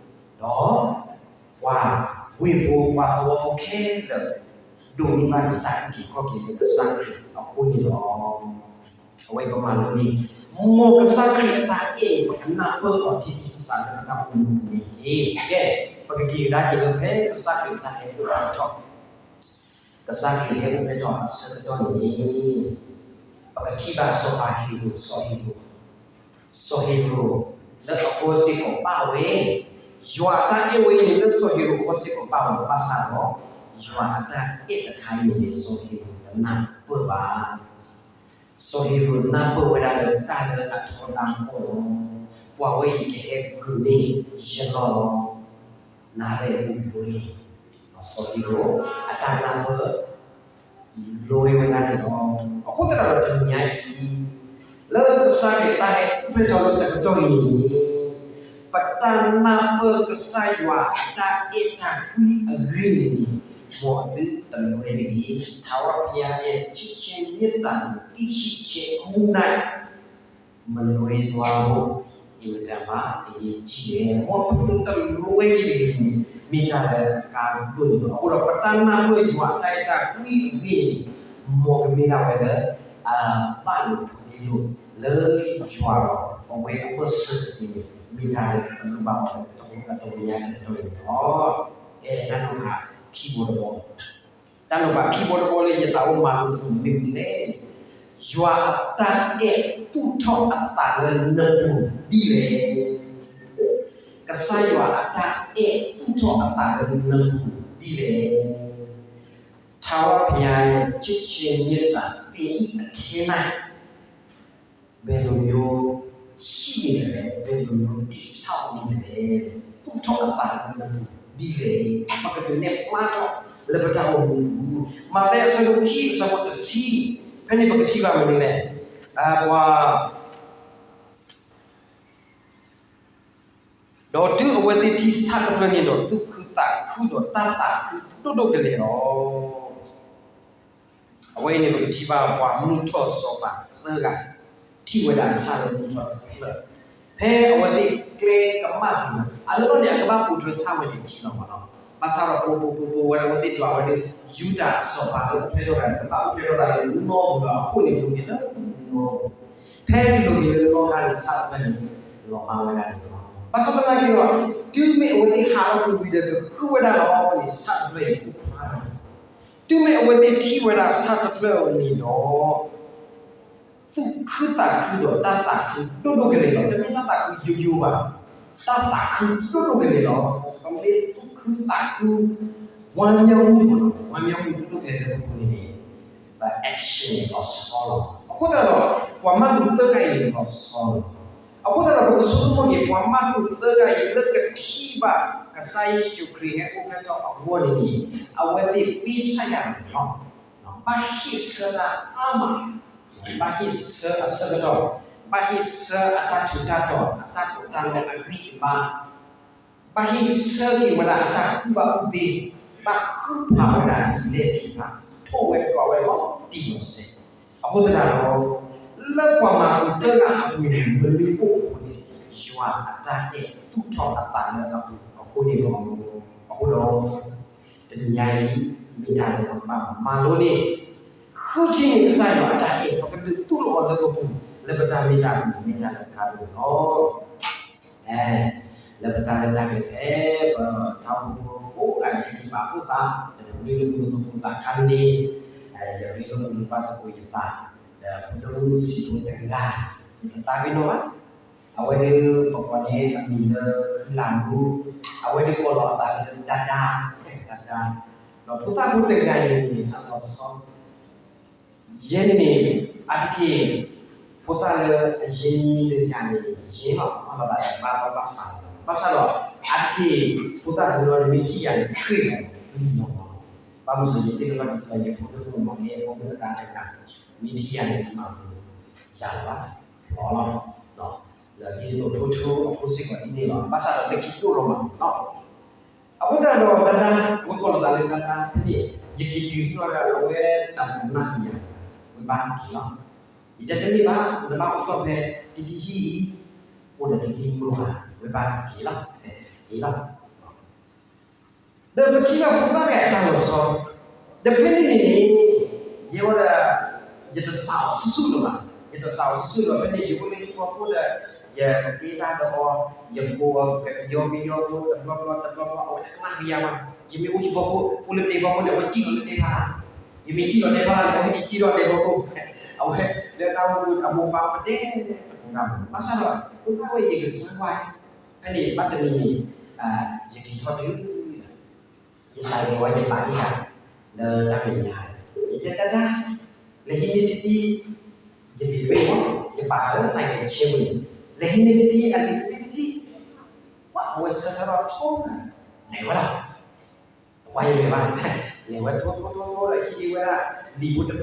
ဒီး ပှၤဝ့ၢ်ဖိပှၤသဝီဖိခဲလၢာ် ဒိးန့ၢ်ဘၣ်န့ၢ်တၢ်အုၣ်က့ၤခီၣ်က့ၤလၢကစၢ်ခရံာ်အဃိန့ၣ်လီၤ. အဝဲပမၤလိန့ၣ်, မ်ကစၢ်ခရံာ်အတၢ်အဲၣ်န့ၣ် ပကနၢ်ပၢၢ်အီၤထံထံဆးဆးလၢပတၢ်အိၣ်မူပူၤန့ၣ်တက့ၢ်. ကဲ, ပကက့ၤကဒါက့ၤလၢဖဲကစၢ်ခရံာ်အတၢ်ဟဲအိၣ်ဖျဲၣ်ထီၣ် ကစၢ်ခရံာ်ဟဲအိၣ်ဖျဲၣ်ထီၣ်အဆၢကတီၢ်န့ၣ်, ပကထံၣ်ဘၣ်စီၤပၤဟ့ၤရိာ်, စီၤဟ့ၤရိာ်, စီၤဟ့ၤရိာ်လၢအဃီစ့ၢ်ကီးဘၣ်ဝဲ, ယွၤအတၢ်အဲၣ်ဝဲအံၤန့ၣ် လၢစီၤဟ့ၤရိာ်အဃီစ့ၢ်ကီးဘၣ်ဝဲဘၣ်ဆၣ်ဒီး, ယွၤအတၢ်အဲၣ်တခါအံၤန့ၣ် စီၤဟ့ၤရိာ်တနၢ်ပၢၢ်ဘၣ်. စီၤဟ့ၤရိာ်နၢ်ပၢၢ်ဝဲဒၣ်လၢတၢ်လၢအထီဒါအဂီၢ်လီၤ. ပှၤဝဲအံၤကဟဲဂုာ်န့ၢ်ယလီၢ်လီၤ. နၤလဲၤအိၣ်ဘှံး, စီၤဟ့ၤရိာ်အတၢ်နၢ်ပၢၢ် လိဝဲဒၣ်န့ၣ်လီၤ. အဃိသတးဒီးတနံၤညါအံၤ, လၢကစၢ်ခရံာ်တၢ်ဟဲအိၣ်ဖျဲၣ်ထီၣ်လၢတကတီၢ်အံၤန့ၣ်, ပတၢ်နၢ်ပၢၢ်ကစၢ်ယွၤအတၢ်အဲၣ်တၢ်ကွံအဂ့ၢ်န့ၣ်, မ်အသုတလိတဂ့ၤ, ထာဝရဘုရားရဲ့ ချစ်ခြင်းမေတ္တာကို သိရှိခြင်းအမှု၌ မလွဲသွားဖို့ အင်မတန်မှ အရေးကြီးတယ်. မ်ပသုတလိတဂ့ၤန့ၣ် မ့ၢ်တၢ်လၢအကါဒိၣ်န့ၣ်လီၤ. အဃိဒီး ပတၢ်နၢ်ပၢၢ်ယွၤအတၢ်အဲၣ်တၢ်ကွံအဂ့ၢ်န့ၣ်, မ်ကမ့ၢ်ဒၣ်ဝဲလၢ အဘၣ်လိာ်ဖိးသ့လိာ် လၢယွၤဒီး အဝဲအဘၢၣ်စၢၤန့ၣ် မ့ၢ်တၢ်လၢပလိၣ်ဘၣ်အီၤလၢတနံၤညါအံၤန့ၣ်လီၤ. အဲ တၢ်နီၤဖးခံဘီတဘီ တၢ်နီၤဖးခံဘီတဘီလၢယသးအိၣ်မၤလိသကိးမ့ၢ်မနုၤလဲၣ်, ယွၤအတၢ်အဲၣ်သူၣ်ထီၣ်အသးလၢနပူၤဒ်လဲၣ်. ကစၢ်ယွၤအတၢ်အဲၣ်သူၣ်ထီၣ်အသးလၢနပူၤဒ်လဲၣ်. ထာဝရဘုရားရဲ့ ချစ်ခြင်းမေတ္တာ သင်၏အထဲ၌ ဘယ်လိုမျိုး ရှိနေတယ်လဲ၊ ဘယ်လိုမျိုးတည်ဆောက်နေတယ်လဲ၊ သူ့ထောင့်အသံကဘယ်လိုဒ်လဲၣ်, ပကဒုးနဲၣ်ဖျါထီၣ်လၢပတၢ်အိၣ်မူပူၤ, မးသဲအဆၢဒိၣ်ခံအဆၢဖိတဆံ, ဖဲန့ၣ်ပကထံၣ်ဘၣ်မနုၤလဲၣ်, ပှၤ ဒီးတုၤအဝဲသ့ၣ်ထံၣ်ဆၣ်တဖျၢၣ်န့ၣ်ဒီး သူၣ်ခုသးခုဒီးတၢ်သးခုဒိၣ်ဒိၣ်ကလဲာ်လီၤ. အဝဲအံၤန့ၣ် ပကထံၣ်ဘၣ်ပှၤမုၢ်ထီၣ်စီၤပၤသၢဂၤ ထံၣ်ဝဲဒၣ်ဆၣ်လၢမုၢ်ထီၣ်တဖျၢၣ်, ဖဲအဝဲသ့ၣ်ကျဲကမၣ်ပူၤ, အလီၢ်န့ၣ် အကဘၣ်ပိာ်ထွဲဆၣ်ဝဲန့ၣ်ခံလီၤမးနီၤ. ဘၣ်ဆၣ်ဒီးပိာ်ပိာ်ပိာ်ပိာ်ဝဲဒၣ် အဝဲသ့ၣ်ဒွးဝဲဒၣ် ယူဒၤအစီၤပၤလၢအိၣ်ဖျဲၣ်ထီၣ်ဝဲဒၣ် ကဘၣ်အိၣ်ဖျဲၣ်ထီၣ်ဝဲဒၣ်လၢနီၢ်ပူၤဒီး အခိၣ်န့ၣ်လိၤက့ၤလၢနီၢ်ပူၤ, ဖဲလိၤက့ၤလၢနီၢ်ခါန့ၣ် ဆၣ်တဖျၢၣ်န့ၣ် လီၤမၢ်ဝဲဒၣ်န့ၣ်လီၤ. ဘၣ်ဆၣ်သနာ်က့ဒီး တုၤမ့ၢ်အဝဲသ့ၣ်ဟးထီၣ်ကွံာ်ဝံၤဒီး ကဃုဝဲဒၣ်လီၤန့ၣ် ဆၣ်တဖျၢၣ်အံၤအိၣ်ဖျါထီၣ်န့ၣ်, တုၤမ့ၢ်အဝဲသ့ၣ်ထံၣ်ဝဲဒၣ်ဆၣ်တဖျၢၣ်အံၤန့ၣ်ဒီး သူၣ်ခုသးခုဒီးတၢ်သးခုဒိၣ်ဒိၣ်ကလဲာ်လီၤ. တမ့ၢ်တၢ်သးခုယိယိဘၣ်, တၢ်သးခုဒိၣ်ဒိၣ်ကလဲာ်လီၤ. ပမ့ၢ်သူၣ်ခုသးခု ဝမ်းမြောက်မှု, ဝမ်းမြောက်မှုဒိၣ်ဒိၣ်ကလဲာ်လၢပပူၤန့ၣ်န့ၣ် ပ action န့ၣ်လီၤဆီလီၤ. အဃိသတးဒီး ပှၤမၢ်ကူးသၢဂၤအံၤန့ၣ်လီၤဆီလီၤ. အဃိသတးဒီး ပကဆိကမိၣ်က့ၤ ပှၤမၢ်ကူးသၢဂၤအံၤ လၢကထံၣ်ဘၣ်ကစၢ်ယ့ၣ်ၡူးခရံာ်ဟဲအိၣ်ဖျဲၣ်ထီၣ်အဂီၢ်န့ၣ်န့ၣ် အဝဲသ့ၣ်ပ့ဆၢယၤန့ၣ်လီၤ. ဘၣ်ဟ့ၣ်ဆၢတၢ်အါမး, ဘၣ်ဟ့ၣ်ဆၢအဆၢကတီၢ်, ဘၣ်ဟ့ၣ်ဆၢအတၢ်ထူးတၢ်တီၤ, အတၢ်ကိၢ်တၢ်ဂီၤအဂံၢ်အဘါ, ဘၣ်ဟ့ၣ်ဆၢက့ၤဝဲဒၣ်အတၢ်ကူၣ်ဘၣ်ကူၣ်သ့, ဘၣ်ဃုဖးဝဲဒၣ်ဒ်လဲၣ်သ့ၣ်တဖၣ်, ထိၣ်ဝဲတြီဝဲလီၤတံၢ်လီၤဆဲး. အဃိသတးဒီး လၢပှၤမၢ်ကူးသၢဂၤအပူၤန့ၣ် မနုၤအိၣ်အဃိန့ၣ် ယွၤအတၢ်အဲၣ်သူၣ်ထီၣ်အသးလၢအပူၤအဃိန့ၣ်လီၤ. အဃိဒီး တနံၤညါအံၤ မ့ၢ်တၢ်လၢပကဘၣ်မၤလိန့ၣ် ဃုထံၣ်န့ၢ်ကစၢ်ယွၤအတၢ်အဲၣ် ပကဒုးသူၣ်လီၤအီၤလၢပပူၤ လၢပတၢ်မ့ၢ်တၢ်တီမ့ၢ်တၢ်လၢခါန့ၣ်လီၤ. လၢပတၢ်ရဲၣ်တၢ်ကျဲၤဖဲ ပတၢ်အိၣ်မူပူၤ အဂ့ၢ်ဒ်ဘၣ်အဃိသတး ပဒိးန့ၢ်လၢမုၢ်နံၤသီသးခါန့ၣ် ယရ့လိာ်မုာ်ဘၣ်သကိးယသး ဒီးဖိဒိၣ်မုၣ်စံးဖိတဂၤ ယတသးပ့ၤနီၣ်ဘၣ်. အဝဲဒၣ်ပကိးန့ၢ်အမံၤလၢ ဖုလၤမူ, အဝဲဒၣ်ကိးလီၤအသးလၢဒါဒါ, ဒါဒါ, ဒီးဖိသၣ်ဖိတဂၤအံၤန့ၣ် အလီၤဆီ ယဲန့ၣ်န့ၣ် အါတက့ၢ် ဖိသၣ်လၢအယဲၢ်နံၣ်လၢယၤန့ၣ် ယဲၢ်လီၤ မ့ၢ်လီၤသးဘၣ်ဘၣ်ဆၣ်, ဘၣ်ဆၣ်ဒီး အါတက့ၢ် ဖိသၣ်တနီၤန့ၣ် မ့ၢ်ထံၣ်ယၤန့ၣ် ဃ့ၢ်လီၤလံလီၤမး, ဘၣ်မနုၤလဲၣ် ယတဲလၢဘၣ်တသ့လၢယဖိဒိၣ်ဖိမးန့ၣ် ဖိမုၣ်တဂၤတဂၤ မ့ၢ်ထံၣ်ယၤန့ၣ် မၤပူၤယၤလီၤဘၣ် လီၤလီၤ, ဒီးဒ်သိးထိထိအဖိစ့ၢ်ကီးဒ်န့ၣ်လီၤ, ဘၣ်ဆၣ်ဒီးလၢခံဒိၣ်လီၤမးနီၤ အဃိသတးဒီး ဒါဒါ အဝဲကိးလီၤသးလၢဒါဒါ ဖဲန့ၣ် ယက့ၤတုၤဟံၣ်အီၤဒီး အဝဲတၢ်မၤနၢ်ဟူယၤ ဝဲဘၣ်က့ၤလီၤ. ယတဲတမ့ၢ်ဘၣ် နဘၣ်အိၣ်ထီၣ်ဖဲ တဒ်ဟံၣ်အံၤ အိၣ်ဒီးတဒ်မုၢ်ဘၣ် ဝဲဘၣ်က့ၤလီၤ က့ၤလီၤ. ဒီးပထံၣ်ဘၣ်ဖိသၣ်တဂၤအတၢ်လီၤဆီ, ဒီးဖဲန့ၣ်န့ၣ်န့ၣ် ယဲဝဲဒၣ် ယတစးအီၤဆူၣ်ဆူၣ်လၢၤဘၣ်, ယတစးအီၤဆူၣ်ဆူၣ်လၢၤဘၣ်, ဖဲန့ၣ် ယအိၣ်လၢဟံၣ်ဖီခိၣ်ဒီး ယကက့ၤတၢ်ဒီးအီၤ, ယကိးအီၤ ကယီကယီဖိ တဘျီဘျီတဘျီဘျီ အဝဲတကနၣ်ဃုာ်ယၤဘၣ်, ယမ့ၢ်အိၣ်ဟံၣ်ဖီခိၣ် အိၣ်လၢဒဲဖီခိၣ်န့ၣ် အဝဲစံၣ်လီၤလၢဒဲဖီလာ်, ယမ့ၢ်စံၣ်လီၤဒဲဖီလာ်န့ၣ် အဝဲဟဲက့ၤစံၣ်လီၤဒဲဖီခိၣ်, အဝဲလၢတၢ်အိၣ်မူအမိၢ်ပၢ်ပတဲတကိးတၢ်ဘၣ်, ဘၣ်ဆၣ်ဒီး ဖိသၣ်ဝဲယကစၢ်ဝဲ ဖဲန့ၣ်ဘၣ်တနံၤန့ၣ် ယက့ၤထီၣ်တုၤ ယစးက့ၤဝဲယပာ်ဟ့ၣ်ယၤ လၢတၢ်မဲာ်ညါ, ယတဲတၢ်တၢ် လဲၤဟံးန့ၢ်တထံၣ်, ယလဲၤတဘ့ၣ်မး ယပာ်လၢစးက့ၤဆ့ဝဲန့ၣ်, လဲၤဟံးန့ၢ်တထံၣ် အလဲၤတဘ့ၣ်တထံၣ်, ပှၤအဝဲဆၢထၢၣ်ထီၣ်ထီၣ် လဲၤဝဲဒၣ် တဝါယမဲာ်ဘၣ်, လဲၤဝဲထိထိထိထိဒီးဟံးန့ၢ်ဝဲဒၣ် လံာ်ဖိတဘ့ၣ်, ဟံးန့ၢ်ဝဲတဘ့ၣ်ဒီး ဟဲက့ၤစိာ်ဒီးအမိၢ်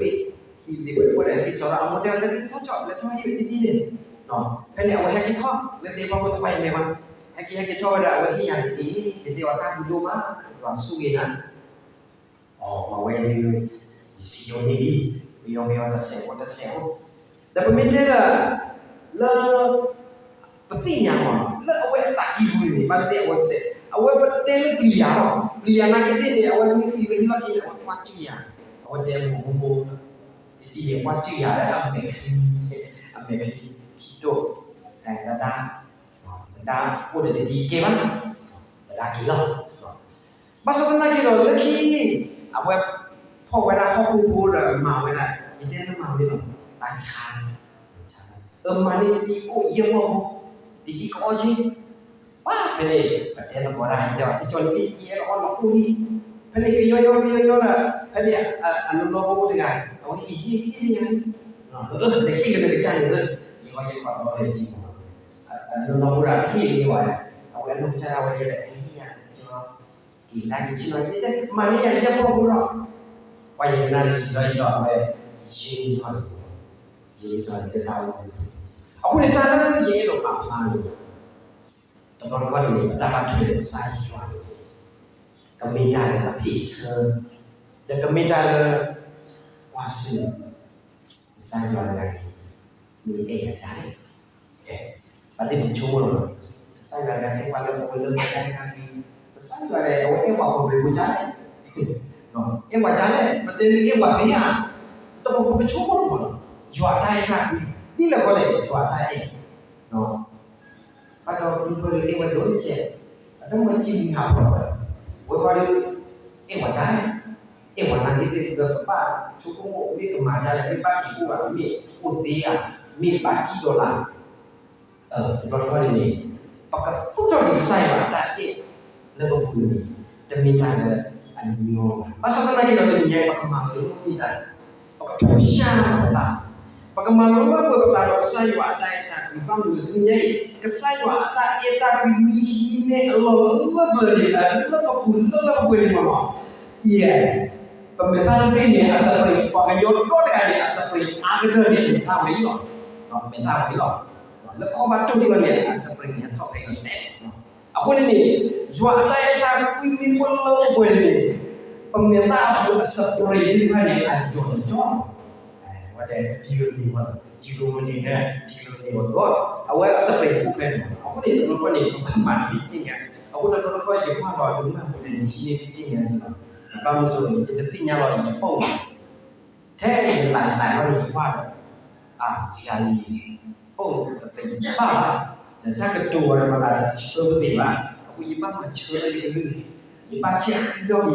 တဲအီၤ လဲၤက့ၤထီၣ်ကၠီ လဲၤထီၣ်ဟံးဝဲတထံၣ်န့ၣ်, ဖဲန့ၣ် အဝဲဟဲက့ၤထီၣ် လၢဒဲဖီခိၣ်တဝါယမဲာ်ဘၣ်, ဟဲက့ၤဟဲက့ၤထီၣ်ဝဲဒီး အဝဲဟ့ၣ်ယၤန့ၣ် ယတဲအီၤတၢ်ဘျုးဒိၣ်မး ယွၤဆိၣ်ဂ့ၤနၤ အဝဲ ယစံးယိၤန့ၣ်လံ, ပယီၤပယီၤတစဲးဖိတစဲးဖိ, ဒီးပမ့ၢ်တဲဒီး လၢ ပသ့ၣ်ညါမး လၢအဝဲအသးကံၢ်ပူၤန့ၣ် ဘၣ်သ့ၣ်သ့ၣ်အဝဲတစဲး, အဝဲပတဲလၢပျံၤယၤလီၤ, ပျံၤယၤနာ်က့သ့ၣ်န့ၣ် အဝဲမ့ၢ်ပျံၤလၢဟံၣ်လီၢ်ခံန့ၣ် အဝဲကွၢ်စူၣ်ယၤ, အဝဲတဲမိၢ်မိၢ်မိၢ်, တထံၣ်န့ၣ် ကွၢ်စူၣ်ယၤလၢအမဲာ်ချံ, အမဲာ်ချံခံဒိၣ်, တဒါ တဒါအိၣ်ဒီးတထံၣ်ကဲဘၣ်, တဒါက့ၤလီၤ ဘၣ်ဆၣ်သနာ်က့ဒီး လၢခံ အဝဲ ဖီၣ်ဝဲဒၣ်ဟီၣ်ခိၣ်ဖိဒီးမၤဝဲဒၣ် ယတဲလၢမၤဝဲလီၤ, တၢ်ဆါ, အမၤန့ၢ်တထံၣ်အိၣ်ယဲၢ်မီၢ်ဖိ, တထံၣ်ကအီၣ်ဆ့, ပှၤဖဲန့ၣ် ပတဲသကိးတၢ် ယတဲဘၣ် ကၠီၤနသ့ၣ်ကဲလီၤအီၣ်လီၤအိၣ်လံ, ဖဲန့ၣ်ကယီယီကယီယီဒီး ဖဲန့ၣ် အနီၢ်နီၢ်ဖိတဂၤ အဝဲဟ့ၣ်ဟ့ၣ်ဟ့ၣ်န့ၢ်ယၤလံ, လဲၤဟ့ၣ်ကနၣ်ကစၢ်န့ၣ်လၢ ယဝဲယဲၢ်ပှၤဒီလၢယကံၢ်မီၢ် နီၢ်နီၢ်မူဒါဟ့ၣ်လံဝဲ, အဝဲအနီၢ်ကစၢ်ဒၣ်ဝဲဟဲဒီး ဟဲဟ့ၣ်ယၤကၠီ က့ၤလၢက့ၤဆ့ၣ်နီၤ ယတဲ မၤန့ၢ်ယၤယဲၢ်ဖီဖိဒီး ပှၤယကနၣ်လၢယံၤဒီးယံၤဒီးအဝဲ ယံၤထီၣ်န့ၣ် ယံၤထီၣ်န့ၣ် တၢ်အိၣ်မူ အဃိန့ၣ် တၢ်လၢယအဲၣ်ဒိးပာ်ဖျါန့ၣ် တဘျီတခီၣ်န့ၣ် ပတၢ်ဘၣ်ထွဲဒီးကစၢ်ယွၤန့ၣ် ကမ့ၢ်တၢ်လၢအဖ့ၣ်ဆၢ ဒီးကမ့ၢ်တၢ်လၢ ကွၢ်ဆၢ ကစၢ်ယွၤတဂၤန့ၣ် မ့ၢ်အဲၣ်ယၤဒ်လဲၣ်. ဘၣ်သ့ၣ်ပဆိကမိၣ်လီၤ, ကစၢ်ယွၤတဂၤအဲၣ်ပှၤလၢပဝဲလၢပတၢ်အဲၣ်တၢ်ကွံ, ကစၢ်ယွၤန့ၣ် အဝဲအဲၣ်ပှၤပှဲၤပှဲၤဖိဒ်လဲၣ်, အဲၣ်ပှၤဒ်လဲၣ်, ပတဲလၢအဲၣ်ပှၤသ့ဧါ, တပူၤပဆိကမိၣ်လီၤ, ယွၤတၢ်အဲၣ်တၢ်ကွံ ဒ်လဲၣ်ဃီလဲၣ် ယွၤတၢ်အဲၣ် ဘၣ်ဒီးဒူဖိလၢအဲၣ်ဝဲဒိၣ်ကဲး, အတမ့ၢ်ကံၣ်မံၤဟးဖျိးဝဲ, ဝဲပှၤဒီး အဲၣ်ပှၤဒ်လဲၣ်, အဲၣ်ပှၤနာ်က့သ့ၣ်ဒီးကဘၣ်ဆိကမိၣ် မ့ၢ်ကမၤဒ်လဲၣ်, မ့ၢ်ဘၣ်က့ၤအိၣ်ဘၣ်, မ့ၢ်အိၣ်သ့ဧါ, မ့ၢ်ဘၣ်ကံၣ်ဒီးလၢ်, တဘျီတခီၣ်န့ၣ်န့ၣ် ပကသူၣ်ထီၣ်က့ၤကစၢ်ယွၤအတၢ်အဲၣ်လၢပပူၤန့ၣ် တမ့ၢ်တၢ်လၢအညီဘၣ်. ဘၣ်ဆၣ်သနာ်က့ဒီး တနံၤညါအံၤ ပကမၤလိမ့ၢ်တၢ် ပကထိၣ်ရှဲပသး, ပကမၤလိပသးဒီးကစၢ်ယွၤအတၢ်အဲၣ်တၢ်ကွံ ဘၣ်မနုၤတနံၤညါအံၤ ကစၢ်ယွၤအတၢ်အဲၣ်တၢ်ကွံမ့ၢ်ဟံးန့ၢ်အလီၢ်လၢပျၢၤန့ၣ် လၢပပူၤလၢလၢပပှဲၤန့ၣ်မ့ၢ်နီၤ, ယဲ ပမဲာ်သၣ်တဘ့ၣ်န့ၣ် အစပရ့ၤ ပှၤကညီဒီတဂၤန့ၣ် အစပရ့ၤအါကတၢၢ်န့ၣ် အမဲာ်သၣ်ဝဲအံၤလီၤ, မဲာ်သၣ်ဝဲအံၤလီၤ, လၢခီၣ်ဘၣ်တိၢ်ဒံးဘၣ်န့ၣ် အစပရ့ၤန့ၣ် ဟဲထီၣ်ဖဲအံၤလီၤ. အဃိန့ၣ်န့ၣ် ယွၤအတၢ်အဲၣ်တၢ်ကွံမ့ၢ်အိၣ်လၢပပှဲၤန့ၣ် ပမဲာ်သၣ်အပူၤအစပရ့ၤသ့ၣ်တဖၣ်န့ၣ် အယီၤန့ၣ်ကၠီလီၤ. ဝဲဒၣ်ဒ်လိၤန့ၢ်ဝဲလီၤ, ဒ်လိၤန့ၢ်ဝဲ, ဒ်လိၤန့ၢ်ဝဲဒီး အဝဲအစပရ့ၤအိၣ်ဖဲန့ၣ်လီၤ. အဃိန့ၣ် တဘျီတခီၣ်န့ၣ် ပကမၤသ့ၣ်ညါ, အဃိတဘျီတခီၣ်ယကွၢ်လီၤ ယမၢ်ပူၤန့ၣ် ယဟံးန့ၢ်သ့ၣ်ညါန့ၣ်လီၤ. ဘၣ်မနုၤအဃိန့ၣ် ယတသ့ၣ်ညါလီၤ ယတပိာ် ထဲယလၢ်လၢ်လီၤန့ၣ် ယကွၢ်ဒီး အါ ယၤအံၤ ပိာ်တသ့ဘၣ်ဘၣ်, ဒီးတၢ်ကတိၤဝဲဒၣ်မၤသးဆၢပသ့ၣ်ဘၣ်, အဃိယဘၣ်မၤဆၢလၢယကလုၢ်, ယဘၣ်ဆဲးဃံထီၣ်က့ၤယမဲာ်, ယ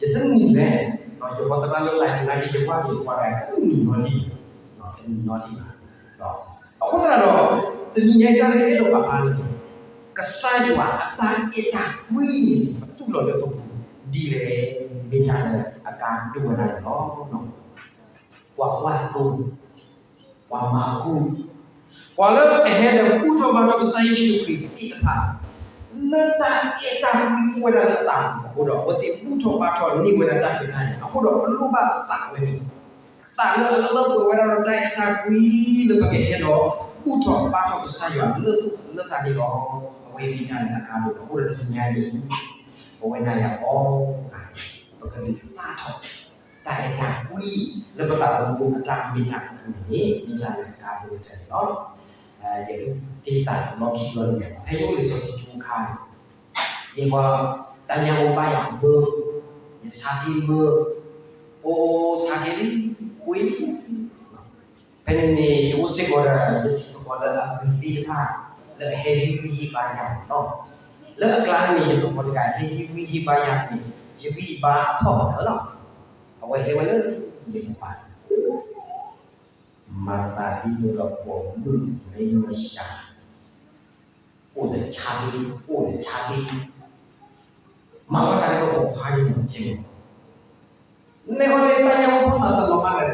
တနံၤလဲၣ်, ဒီးယဃီသရၣ်လၢလၢ်ယနာ်က့ ယကွၢ်က့ၤပှၤဂၤတနံၤနီတထံၣ်, တနံၤနီတထံၣ်ဘၣ်. အဃိသတးဒီး တနံၤညါအံၤတၢ်လၢအဲၣ်ဒိးပာ်ဖျါန့ၣ် ကစၢ်ယွၤအတၢ်အဲၣ်တၢ်ကွံန့ၣ် ပသူၣ်လီၤလၢပပူၤဒ်လဲၣ်, မ့ၢ်တၢ်လၢအကါဒိၣ်ဝဲဒၣ်န့ၣ်လီၤ. ပှၤကွၢ်သိ, ပှၤမၤကူ, ပှၤလၢအဟဲဒီးဘူၣ်ထီၣ်ဘါထီၣ်ကစၢ်ယ့ၣ်ၡူးခရံာ်သ့ၣ်တဖၣ် လၢတၢ်အဲၣ်တၢ်ကွံအိၣ်ဝဲဒၣ်လၢအသးအပူၤအဃိဒီး အဝဲသ့ၣ်ဘူၣ်ထီၣ်ဘါထီၣ်န့ၢ်ဝဲဒၣ်တၢ်ဖံးတၢ်ညၣ်အဃိဒီး ပလိၣ်ဘၣ်သးဝဲန့ၣ်, သးလၢအလၢပှဲၤဝဲဒၣ်ဒီးတၢ်အဲၣ်တၢ်ကွံလၢပကဟဲဒီးဘူၣ်ထီၣ်ဘါထီၣ်ကစၢ်ယွၤလၢ လၢသးန့ၣ်လီၤ. အဝဲမ့ၢ်တၢ်လၢအကါဒိၣ်အဃိဒီးတနံၤညါအံၤ ပဝဲနၤယၤအီၤ ပကဒုးသၣ်ထီၣ် တၢ်အဲၣ်တၢ်ကွံလၢပသးသမူအတၢ်မ့ၢ်တၢ်အပူၤန့ၣ် မ့ၢ်တၢ်လၢအကါဒိၣ်ကတၢၢ်န့ၣ်လီၤ. ယကတ့သးလီၢ်ခံလီၤန့ၣ် ဖဲယအိၣ်လၢစီၤစံးကၠိအခါန့ၣ် ယဲပှၤတၢ်ညၣ်အိၣ်ဘၣ်ယၤမၢ, ယဆါက့ၤမၢ, အိၣ်ဆါက့ၤလံ, ကွံလံ, ဖဲန့ၣ်န့ၣ် ယအိၣ်စ့ၢ်ကီးဒီး ယထံၣ်သကိးလၢအဂ့ၤသ့ၣ်တဖၣ် လၢအဟဲဟ့ၣ်ဂံၢ်ဟ့ၣ်ဘါယၤလီၤ. လၢအကျါန့ၣ် ယသကိးတဂၤဟဲဟ့ၣ်ဂံၢ်ဟ့ၣ်ဘါယၤန့ၣ် ယဂံၢ်ယဘါထီၣ်ဘၣ်လီၤ. အဝဲဟဲဝဲလၢယကပၤ မၤသးဒ်သိးဒီးပိာ်မုၣ်လၢယိၤစှၤ အိၣ်ဒီးဆါဒ့, အိၣ်ဒီးဆါဒ့, မၤဝဲတၢ်ကတိၤပိာ်ခွါယိၤစှၤ, နဲဃီလၢတၢ်ညၣ်အိၣ်ထီၣ်သးတလီၤမးလဲၣ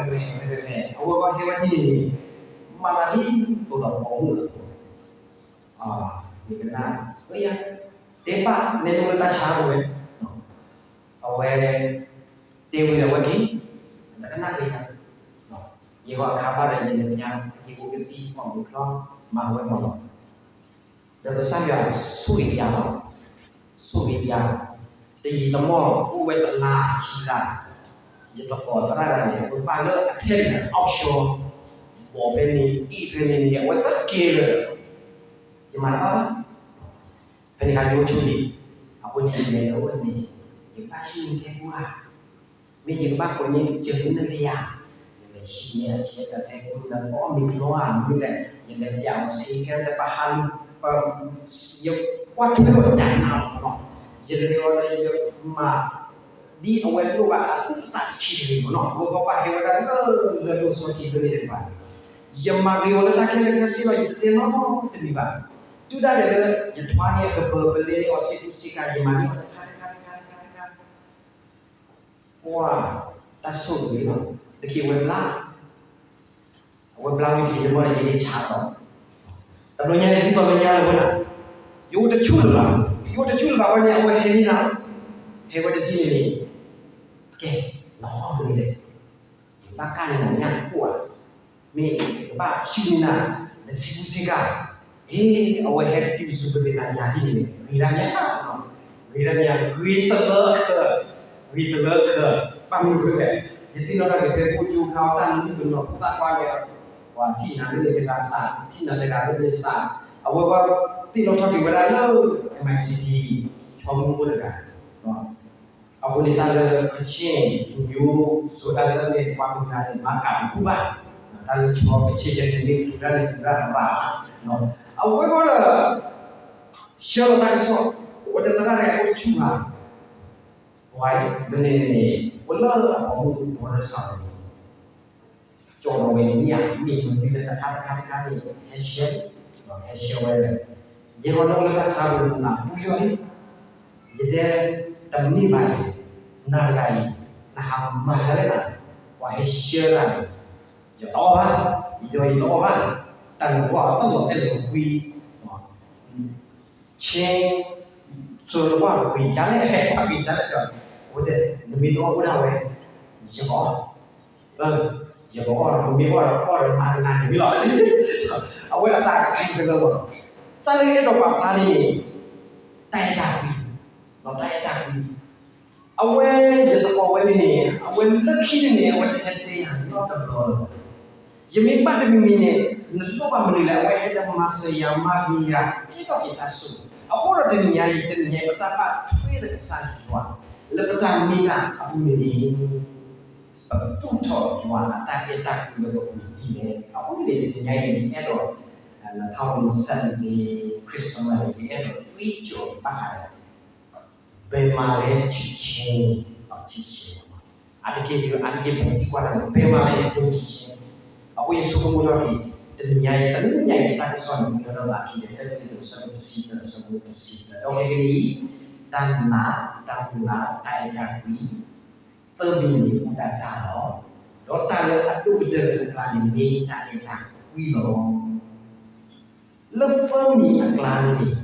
်, အဝဲဘၣ်ဟဲဝဲဒ်န့ၣ်န့ၣ် မၤသးဒ်သိးဒီးပိာ်မုၣ်လီၤ. ယကနၣ်, တဲဘၣ်နဲဒိၣ်လၢတၢ်ဆါဝဲ, အဝဲ တဲဝံၤဒီးဝဲက့ၤ, တကနၣ်က့ၤယၤ, ယဂီၢ်အခါဘၣ်ဒီးယလဲၤညါ က့ၤအိၣ်ကသံၣ်မီၢ်မုၢ်ချီ မၤဝဲမီၢ်လီၤ. ဒီးကစၢ်ယွၤဆိၣ်ဂ့ၤယၤလီၤ, ဆိၣ်ဂ့ၤယၤ, တယံာ်တမီၢ်အိၣ်ဝဲတလါခံလါ, ယသကိးသရၣ်တဂၤန့ၣ် အဝဲဘၣ်လၢအထဲန့ၣ် offshore, ဘီၣ်ဖဲန့ၣ် အ့ၣ်ဖဲန့ၣ်န့ၣ် အဝဲတက့ၤလၢၤ, ယမၤတဘၣ်ဘၣ် ဖဲန့ၣ်ခါယအိၣ်ဆူၣ်န့ၣ်, အဃိန့ၣ်ယလဲၤလၢအအိၣ်န့ၣ်, ယကဘၣ်ဟံးန့ၢ်ထဲကူဧါ, မ့ၢ်ယကဘၣ်ကိးန့ၢ်စၢၤန့ၢ်လံဧါ, ယလဲၤဟံးန့ၢ်အဆဲးဒီးထဲကူလၢအီၣ်မ့ၤကျိဧါ, မ့ၢ်လဲၣ် ယလဲၤပျးအီၤဆ့ကဲလၢပဟးလူၤ, ယကွၢ်ထွဲအီၤကနၣ်လီၤမ့ၢ်နီၤ, ယလဲၤအီၤဒီးယမၤ ဒ်အဝဲလိၣ်ဘၣ်အသူၣ်အသးတဆံးတဂ့ၤမ့ၢ်နီၤ, အဝဲဘၣ်ဟဲဝဲဒၣ်လၢလၢၢ်ဒိၣ်စီထံးဖဲန့ၣ်တကပၤ, ယမၤဂ့ၤအီၤလၢတၢ်ခဲလၢာ်ခဲဆ့လီၤ, ယတတဲနီတမံၤဘၣ်. တုၤဒၣ်လဲာ်လၢ ယထွါန့ၢ်အကပၤ ပလဲန့ၢ်အီၤစ့ၢ်ကီးစ့ၢ်ကီး ယမၤန့ၢ်အီၤတခါတခါတခါတခါတခါ, ပှၤ တၢ်ဆိၣ်ဂ့ၤလီၤ, တက့ၢ်ဝဲဘျါ အဝဲဘျါဝံၤတက့ၢ်တဘျီန့ၣ် ယန့ၢ်ဆါလီၤ. တဘျီညါန့ၣ် ဒ်သိးလၢညါလၢဝဲဒၣ် ယအိၣ်တဆူၣ်လၢၤဘၣ်, ယအိၣ်တဆူၣ်လၢၤဘၣ်ဝဲန့ၣ် အဝဲဟဲန့ၢ်နၤ, ဟဲဝဲတထံၣ်န့ၣ်န့ၣ်, ကဲ, နအီၣ်မနုၤလဲၣ်, ယဘၣ်ကၢ်န့ၢ်နၤညၣ်တကိၣ်ဧါ, မ့ၢ်ယကဘၣ်ဆူၣ်န့ၢ်နၤ နဆ့ကူဆ့ကၤ, အ့ အဝဲဟဲက့ၤပစူးပသ့ၣ်နၤညါဟံၣ်န့ၣ်န့ၣ် ဂ့ၤဒၣ်ညါ, ဂ့ၤဒၣ်ညါ ဂ့ၤတလၢခၢး, ဂ့ၤတလၢခၢး, ဘၣ်မနုၤဃိလဲၣ်, ယသ့ၣ်နီၣ်ထီၣ်က့ၤဖဲကိကၠိခါအီၤ တၢ်မနုၤကနီၤဖိသၣ်ကွၢ်က့ၤအီၤ, ပှၤထံၣ်နၤလၢန့ၣ်တဂၤစး, ထံၣ်နၤတဂၤလၢန့ၣ်စး, အဝဲဝဲသ့ၣ်နီၣ်ထီၣ်က့ၤဝဲဒၣ်လၢ MICT ဆီမုၢ်ဖိတဂၤ အဃိန့ၣ် တၢ်လၢ ကချ့ၣ် လူမျိုး ဆိုတာ်လၢန့ၣ် ပှၤမုၢ်ဂၤန့ၣ် မၤကၤတပူၤဘၣ်, တၢ်လၢဆီကချ့ၣ်ယဲန့ၣ် မ့ၢ်တူၢ်တၢ်န့ၣ် တူၢ်တၢ်တဘၣ်ဘၣ်, အဝဲဃီဒီး ဆှၢလီၤတၢ်ကစီၣ်, အဝဲတသရၣ်န့ၣ်အအိၣ်ဆူၣ်ဘၣ်, ပှၤအံၤ မ့ၢ်န့ၣ်န့ၣ် အိၣ်လၢအပိာ်မုၣ်အဝဲရၢစၢ်န့ၣ် ကၠီၤဝဲန့ၣ် မ့ၢ်မနုၤလၢတခါတခါတခါန့ၣ် ဟဲဆှၢ, ဟဲဆှၢဝဲ, ယဲဃီလၢအိၣ်လၢတၢ်ဆါပူၤန့ၣ် နပူၤယီၤလံ, ယတဲ တမ့ၢ်ဘၣ်န့ၣ်, နၤတဂၤအံၤ နဟးမၤဒ်လဲၣ်နၤ, ပှၤဟဲဆှၢတၢ်န့ၣ်, ယတအီၣ်ဘၣ်, ယယီၤယတအီၣ်ဘၣ်, တၢ်န့ၣ်ပှၢ်တၢ်လီၤအဲၣ်လီၤကွံ ဆ့, စိၤလၢပှၢ်ဂ့ၤကၢ်လဲၣ်, ပှၢ်ဂ့ၤကၢ်လဲၣ်ဒီး, အဝဲတဲ နမ့ၢ်တအီၣ်အိၣ်ဒၣ်ဝဲ, ယကအီၣ်, ယကအီၣ်ဒီး မ့ၢ်အီၣ်ဒီးအီၣ်ဒီးမၤတဂၤန့ၣ်မ့ၢ်လီၤ, အဝဲအသးကဲကလၢာ်လီၤ, တၢ်လၢအဲၣ်ဒိးပာ်ဖျါန့ၣ်, တၢ်အဲၣ်တၢ်ကွံ, တၢ်အဲၣ်တၢ်ကွံ အဝဲယသကိးဝဲန့ၣ်န့ၣ် အဝဲလၢခံန့ၣ်န့ၣ် အဝဲတဟဲတဲယၤနီတဘျီလၢၤဘၣ်. ယမ့ၢ်ဘၣ်တမံၤမံၤန့ၣ် နလိၣ်ဘၣ်မနုၤလဲၣ် အဝဲဟဲလၢမၤစၢၤယၤ မၤဂ့ၤယၤ ကဲထီၣ်က့ၤတၢ်ဆိၣ်ဂ့ၤ. အဃိဒီးတနံၤညါအံၤ တနံၤညါအံၤပတၢ်ဘၣ်ထွဲဒီးကစၢ်ယွၤ လၢပတၢ်မ့ၢ်တၢ်အပူၤန့ၣ်န့ၣ် ပကသူၣ်ထီၣ်ယွၤအတၢ်အဲၣ်တၢ်ကွံလၢပပူၤဒ်လဲၣ်. အဃိန့ၣ် တနံၤညါအံၤန့ၣ် ယအဲၣ်ဒိး နထီၣ်မုၢ်ဆၢန့ၣ် Christmas န့ၣ် ယအဲၣ်ဒိး တွေးကြုံ ဘၣ်ဃးဒီး ဘယ်မှာလဲ ချစ်ခြင်း ချစ်ခြင်း အါတက့ၢ် အါတက့ၢ် ပထံၣ်ကွၢ်တၢ်န့ၣ် ဘယ်မှာလဲ ချစ်ခြင်း အဃိယဆိကမိၣ်ထီၣ်က့ၤ တနံၤညါအံၤ တနံၤညါအံၤ တၢ်ကစီၣ်န့ၣ် မ့ၢ်ဝဲဒၣ်လၢခံန့ၣ် တၢ်ကတိၤဆၢဖိတဆံသၢ ဆၢဖိတဆံသၢ ဒီးခဲကနံၣ်အံၤ တၢ်နာ် တၢ်မုၢ်လၢ် တၢ်အဲၣ်တၢ်ကွံ သၢမံၤန့ၣ် အိၣ်ဒၣ်တၢ်လီၤ. ဒီးတၢ်လၢအဒိၣ်ကတၢၢ်လၢအကျါန့ၣ် မ့ၢ်တၢ်အဲၣ်တၢ်ကွံလီၤ. လၢသၢမံၤအကျါန့ၣ်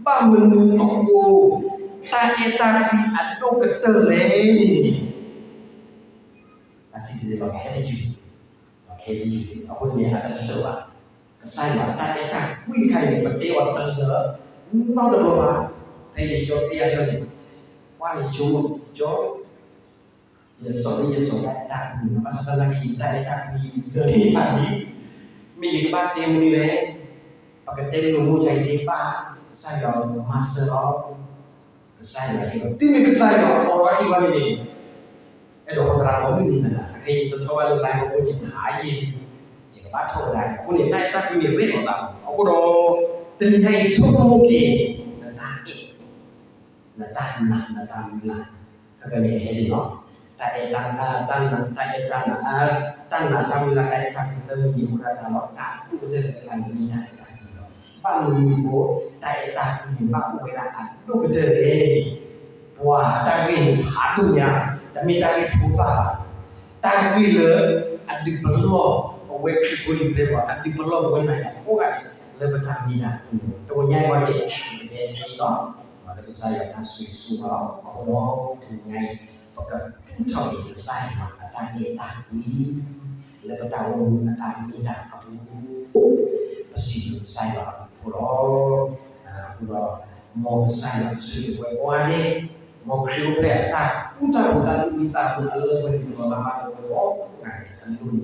ဘၣ်မနုၤအဃိ တၢ်အဲၣ်တၢ်ကွံအဒိၣ်ကတၢၢ်လဲၣ်န့ၣ် တၢ်စံးတ့ၢ်လီၤ ကဟဲတယုၢ်, ကဟဲတယုၢ် အဃိန့ၣ် အတလၢာ်ဘၣ်. ကစၢ်ယွၤတၢ်အဲၣ်တၢ်ကွံတခါအံၤန့ၣ် ပတဲအီၤတလၢာ်နီတဘျီဘၣ်. ဖဲယကၠီတဲယၤတၢ်န့ၣ် ကွၢ်ယဆိကမိၣ် ကၠီ ယစိာ်န့ၢ်ယစိာ်တၢ်အဲၣ်တၢ်ကွံန့ၣ် ဘၣ်ဆၣ်သနာ်က့ ယတၢ်အဲၣ်တၢ်ကွံလၢာ်န့ၢ်ယၤလံ. မ့ၢ်ယကဘၣ်တဲမနုၤလဲၣ်, ပကတဲလိာ်မိၢ်ယၤအံၤဒ်ဘၣ်, ကစၢ်ယွၤမၤစၢၤလီၤ. ကစၢ်ယွၤဟ့ၣ်လီၤ, တုၤမ့ၢ်ကစၢ်ယွၤအိးထီၣ်ဟ့ၣ်လီၤန့ၣ်န့ၣ်, အဲၣ်ဒိးဟီသရၣ်ဖိမုၣ်န့ၣ်နၤ, အခဲအံၤတထီၣ်ဘၣ်လၢ live အဃိန့ၣ် နဟးယံၤ, ယကဘၣ်ထီၣ်ဝဲဒၣ်, အဃိန့ၣ် တၢ်အဲၣ်တၢ်ကွံန့ၣ် ရဲၣ်လီၤသးလီၤ. အဃိဒီး တနံၤညါအံၤဆိကမိၣ်က့ၤ နတၢ်အဲၣ် နတၢ်နာ် နတၢ်မုၢ်လၢ်, ခဲကနံၣ်အံၤဟဲဒ်နီၤ, တၢ်အဲၣ်တᢢ်, တၢ်နာ်, တၢ်အဲၣ်တၢ်နာ်, တၢ်နာ်တၢ်မုၢ်လၢ် တၢ်အဲၣ်တၢ်ကွံသၢမံၤန့ၣ် အိၣ်ဒၣ်တၢ်လီၤ. တၢ်အဒိၣ်ကတၢၢ်တခါန့ၣ် မ့ၢ်တၢ်အဲၣ်တၢ်ကွံလီၤ. ဘၣ်မနုၤအဃိ တၢ်အဲၣ်တၢ်ကွံန့ၣ် ဘၣ်အိၣ်ဝဲဒၣ်အဒိၣ်ကတၢၢ်လဲၣ်န့ၣ်, ပှၤတၢ်ဂ့ၢ်န့ၣ် ဖးဒိၣ်ညါ, တမ့ၢ်တၢ်ဂ့ၢ်ဖိသၣ်ဘၣ်. တၢ်ဂ့ၢ်လၢ အဒုးပလီၢ် အဝဲခရံာ်ဖိလံၤပျဲၢ်ဘီၣ် အဒုးပလီၢ်ပဝဲနၤယၤကိးဂၤဒဲး လၢပတၢ်မ့ၢ်တၢ်တီအပူၤ, တနံၤညါအံၤ ပကတဲထဲအံၤလီၤ. လၢကစၢ်ယွၤတၢ်ဆိၣ်ဂ့ၤဆိၣ်ဝါလီၤ. အဃိဒီး တနံၤညါအံၤ ပကသူၣ်ထီၣ်က့ၤကစၢ်ယွၤအတၢ်အဲၣ်တၢ်ကွံ လၢပတၢ်အိၣ်မူအတၢ်မ့ၢ်တၢ်တီအပူၤ, ပစံးဘျုးကစၢ်ယွၤအဘျုးအဖှိၣ်လီၤ. အဃိဒီး မ်ကစၢ်ယွၤဆိၣ်ဂ့ၤပှၤကိးဂၤဒဲး, မ်ခရံာ်အိၣ်ဖျဲၣ်အတၢ်ဃူတၢ်ဖိးလၢအဂ့ၤအဘါအဃိကိးဂၤဒဲးအလိၤ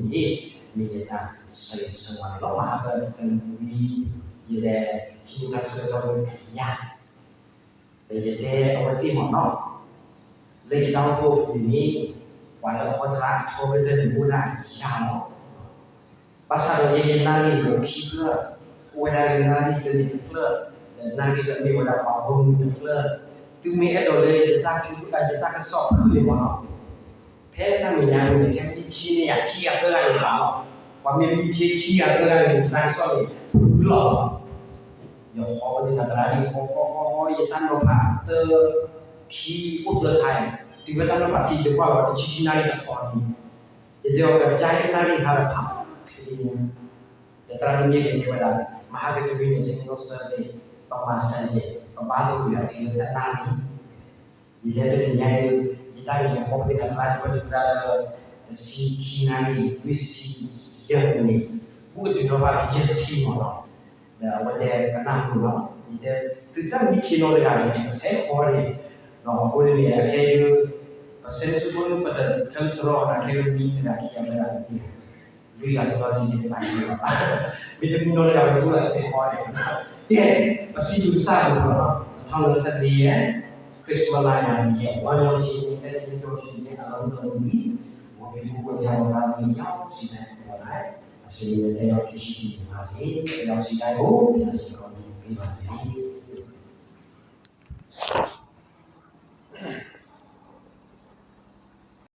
န့ၣ် မ့ၢ်ယတၢ်ဆိၣ်ဂ့ၤဆိၣ်ဝါန့ၣ်လီၤ. မၤဟးဂီၤတနံၤအံၤ ယလဲၤဟံးန့ၢ်တၢ်ဆၢကတီၢ်လၢကယၤ ဒီးယတဲအဝဲသ့ၣ်မ့ၢ်နီၤ, လၢယတၢ်အိၣ်ဖှိၣ်အပူၤန့ၣ် ပှၤလၢအဃီသရၣ်အထီကတၢၢ်န့ၣ် အိၣ်ဒၣ်ယၤလီၤ. ဘၣ်ဆၣ်ဒီးယဲယနၣ်ရံၣ်န့ၣ်ခံဖျၢၣ်, အိၣ်ဝဲဒၣ်လၢနၣ်ရံၣ်ကန့ၣ်တဖျၢၣ်, ဒီးနၣ်ရံၣ်လၢမ့ၢ်ဝဲဒၣ်ပှၤဂီၢ်မုၢ်တဖျၢၣ်, သုမ့ၢ်အဲၣ်ဒိးလၢယတၢ်ထုကဖၣ်ယတၢ်ကစီၣ်ဖုၣ်န့ၣ်မ့ၢ်နီၤ ဖဲတၢ်မဲာ်ညါပူၤန့ၣ် ခဲမံခ့န့ၢ်ယၤခံဂၤသၢဂၤန့ၣ်ဘၣ်လီၤ. ပှၤမ့ၢ်မံခ့ခံဂၤသၢဂၤန့ၣ် တၢ်ကစီၣ်န့ၣ် ဖုၣ်လီၤလီၤ. ယဟီဝဲန့ၣ်သရၣ်န့ၣ် ဟီဟီဟီဟီ ယတၢ်နီၤဖးတၢ် ခံအိၣ်သၢခါအံၤ တုၤဝဲတၢ်နီၤဖးခံယကွၢ်လီၤ တဆံခံနၣ်ရံၣ်တခီန့ၣ် ယတဲအီၤ ကစၢ်ယနၣ်ရံၣ်ဟါဒီးဖးချ့ညါ ယသရၣ်မုၣ်န့ၣ်တဲဝဲဒၣ် မဟါကတနွံန့ၣ် Single Service ပမၤစၢၤက့ၤ ပဘါသဂၢၢ်အီၤတုၤလၢတနၣ်ရံၣ်, ယတဲတနံၤညါအံၤ ယတၢ်ဂ့ၢ်ယဃီပသ့ၣ်ညါတလါန့ၣ် ပတုၤဒၣ်လၢ တဆံခံနၣ်ရံၣ် လွံၢ်ဆံယဲၢ်မံးနံး, ဘူးကတုၤထီၣ်ဘၣ်ယဲၢ်ဆံမံးနံးလီၤ. ဒီးအဝဲတဲကနၣ်မုာ်လီၤ, ယတဲ သုတၢ်မံခ့နီတဂၤန့ၣ် ပစဲးဃီန့ၣ်, ဒီးအဃိန့ၣ်န့ၣ် အခဲအံၤ ပစဲးဆူဖိ ပတထၢစရီအီၤ ခဲအံၤမံတဂၤခံဂၤသၢဂၤတမံၤ လွံၢ်ဂၤစရီန့ၣ် ယတဘၣ်ယဲဘၣ်, မ့ၢ်တမံနီတဂၤ ပစဲးဃီန့ၣ်, ကဲ, ပစံးဘျုးကစၢ်ယွၤလီၤ, ထီၣ်လၢ Sunday ယဲၢ်, Christmas လါယၤန့ၣ်ယဲၢ်, ဝါညီဆံန့ၣ် တဲဆံန့ၣ် တီဆံန့ၣ် အလီၢ်စၢၤဝံၤ, ဝံၤဖဲပူဖိကၢ်ဝဲဒၣ် ဝံၤယီၤဆံန့ၣ် ကီးလဲၣ်, အစံးန့ၣ် တဲယီၤတဆံတံၢ်မၤစ့ၢ်, တဲယီၤဆံတၢ်အိၣ် ပျဲလီၤဆံကီးမံၤ ပျဲလီၤဆံ